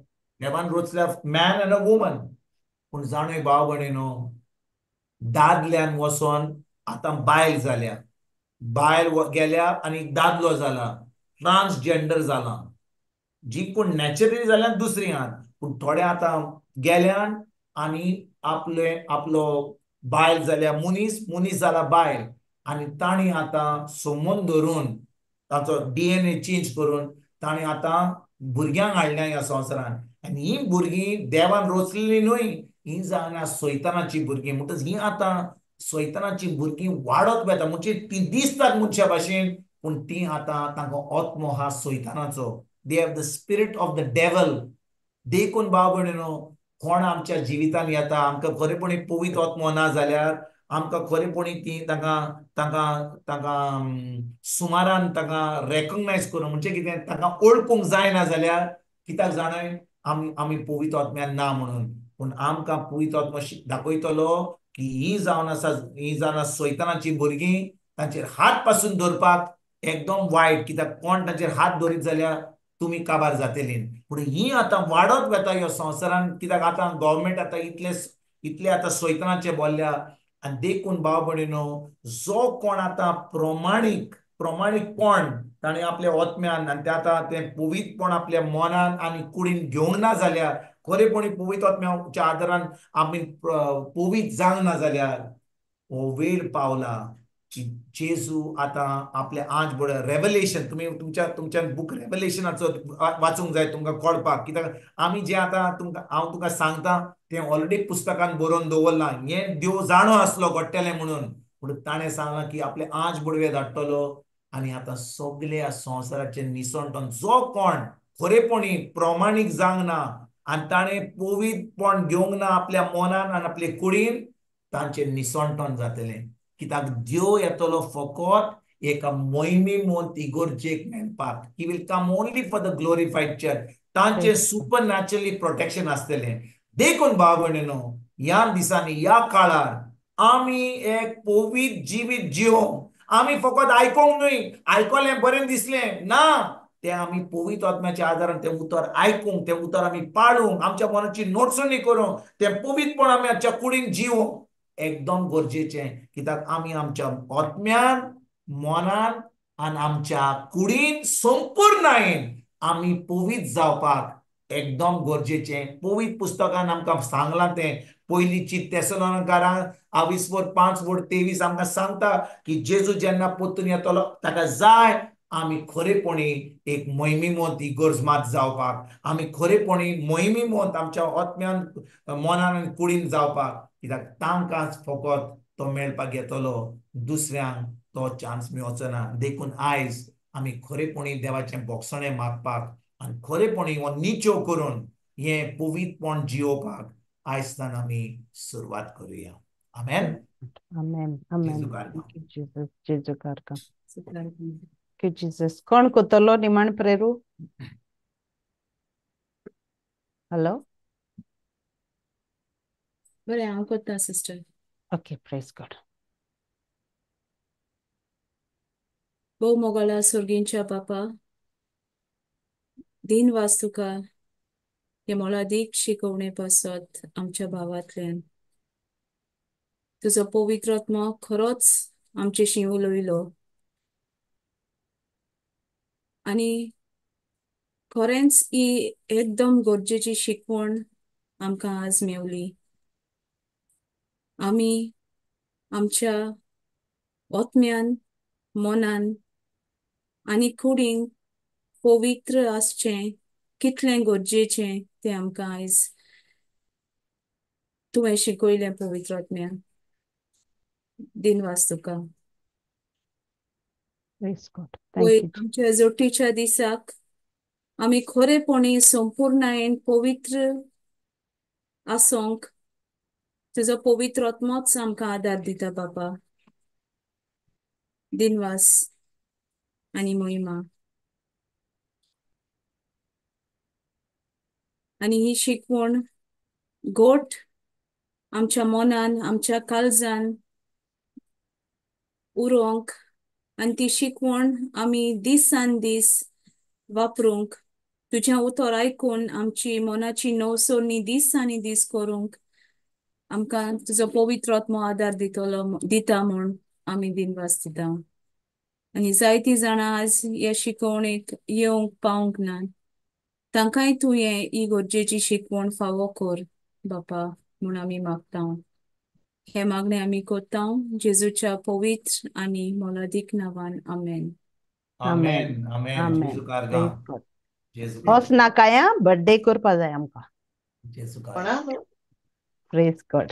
देवान रोचल्या मॅन आनी अ वुमन. पूण जाणूय भाव भयणीनो, दादल्यान वचोन आतां बायल जाल्या, बायल गेल्या आनी दादलो जाला, ट्रान्सजेंडर जाला, जी कोण नॅचरली जाल्यान दुसरी आहात, पूण थोडे आतां गेल्यान आनी आपले आपलो बायल जाल्या मनीस, मनीस जाला बायल, आनी तांणी आतां संबंद धरून ताचो DNA change करून तांणी आतां भुरग्यांक हाडल्या ह्या संवसारान. आनी हीं भुरगीं देवान रोचलेलीं न्हय, हीं जावन सैतानाचीं भुरगीं. म्हणटच हीं आतां सैतानाचीं भुरगीं वाडत वता, म्हणजे तीं दिसतात मनशा भाशेन, पूण तीं आतां तांकां आत्मो आहा सैतानाचो. They have the spirit of the devil. देखून भाव भयणीनो, कोण आमच्या जिवितान येता आमकां खरेपणी पवित्र आत्मो ना जाल्यार आमकां खरेपणी ती तांकां तांकां तांकां सुमारान तांकां रेकग्नायज करूंक, म्हणजे कितें तांकां वळखूंक जायना जाल्यार कित्याक जाणय आमी आमी पवित्र आत्म्यान ना म्हणून. पूण आमकां पवित्र आत्मो दाखयतलो की ही जावन आसा, ही जावन आसा सैतानाचीं भुरगीं, तांचेर हात पासून धरपाक एकदम वायट, कित्याक कोण तांचेर हात धरीत जाल्यार तुमी काबार जातली. पूण ही आतां वाडत वता ह्या संवसारान, कित्याक आतां गव्हर्मेंट आतां इतले इतले आतां सैतानाचे बोल्ल्या. आनी देखून भाव भयणीनो, जो कोण आतां प्रमाणीक प्रमाणीकपण ताणें आपल्या आत्म्यान आनी ते आतां तें पवित्रपण आपल्या मनान आनी कुडीन घेवंक ना जाल्यार, खरेपणी पवित्र आत्म्याच्या आदारान आमी पवित्र जावंक ना जाल्यार हो वेळ पावला की जेजू आतां आपल्या आंज बड रेवलेशन, तुमी तुमच्या तुमच्या बूक रेवलेशनाचो वाचूंक जाय तुमकां कळपाक, कित्याक आमी जें आतां तुमकां हांव तुमकां सांगता तें ऑलरेडी पुस्तकान बरोवन दवरलां. हें देव जाणो आसलो घडटलें म्हणून, पूण ताणें सांगलां की आपले आंज बडवे धाडटलो आनी आतां सगल्या संवसाराचेर निसणटन जो कोण खरेपणी प्रमाणीक जावंक ना आनी ताणें पवित्रपण घेवंक ना आपल्या मनान आनी आपले कुडीन, तांचें निसणटन जातलें. कित्याक देव येतलो फकत एका मोहिमेमोत इगर्जेक मेळपाक. He will come only for the glorified church. तांचें सुपर नॅचरली प्रोटेक्शन आसतलें. देखून भाव भयणीनो, ह्या दिसांनी ह्या काळार आमी एक पवित्र जिवीत जिवोवंक, आमी फकत आयकोंक न्हय, आयकलें बरें दिसलें ना, तें आमी पवित्र आत्म्याच्या आदारान तें उतर आयकूंक, तें उतर आमी पाळूंक, आमच्या मनाची नोटसणी करूंक, तें पवित्रपण आमी आमच्या कुडीन जिवूंक एकदम गरजेचें. कित्याक आमी आमच्या आत्म्यान, मनान आनी आमच्या कुडीन संपूर्णायेन आमी पवित्र जावपाक एकदम गरजेचें. पवित्र पुस्तकान आमकां सांगलां तें पयलींची तेसलोनिकारां 5:23 आमकां सांगता की जेजू जेन्ना परतून येतलो ताका जाय आमी खरेपणी एक मोहिमीमोत इगर्ज मात जावपाक, आमी खरेपणी मोहिमीमोत आमच्या आत्म्यान, मनान आनी कुडीन जावपाक. कित्याक तांकांच फकत तो मेळपाक येतलो, दुसऱ्यांक तो चान्स मेळचो ना. देखून आयज आमी खरेपणी देवाचें बोगसणें मागपाक आनी खरेपणी हो निचो करून हें पवित्रपण जियोवपाक आयजतान आमी सुरवात करुया. आमेन. आमेन. आमेन. जेजू कारगांव. जीसस. कोण कोतलो निमाण प्रेरू? हॅलो, बरें, हांव कोत्ता सिस्टर. Okay, praise God. भोव मोगाळा सर्गींच्या बापा, दिन वास तुका हे मोलादीक शिकवणे पासत आमच्या भावांतल्यान. तुजो पवित्र आत्मो खरोच आमचेशी उलयलो आनी खरेंच ही एकदम गरजेची शिकवण आमकां आज मेवली. आमी आमच्या आत्म्यान, मनान आनी कुडीन पवित्र आसचें कितलें गरजेचें तें आमकां आयज तुवें शिकयलें पवित्र आत्म्यान. दिनवास तुका. आमच्या जोटीच्या दिसाक आमी खरेपणी संपूर्णायेन पवित्र आसोंक तुजो पवित्र आत्मोच आमकां आदार दिता बापा. दिनवास आनी महिमा. आनी ही शिकवण गोट आमच्या मनान, आमच्या काळजान उरोंक आनी ती शिकवण आमी दिसान दीस वापरूंक, तुजें उतर आयकून आमची मनाची नवसरणी दीस आनी दीस करूंक आमकां तुजो पवित्र आत्मो आदार दितलो, दिता म्हूण आमी दिनवास दिता. आनी जायतीं जाणां आज ह्या शिकवणेक येवंक पावंक ना, तांकांय तुवें ही गरजेची शिकवण फावो कर बापा म्हूण आमी मागता. हे मागणें आमी करता जेजूच्या पवित्र आनी मोलादीक नांवान. आमेन. आमेन. आमेन. होच नाकाया बर्थडे करपा जाय आमकां. Praise God.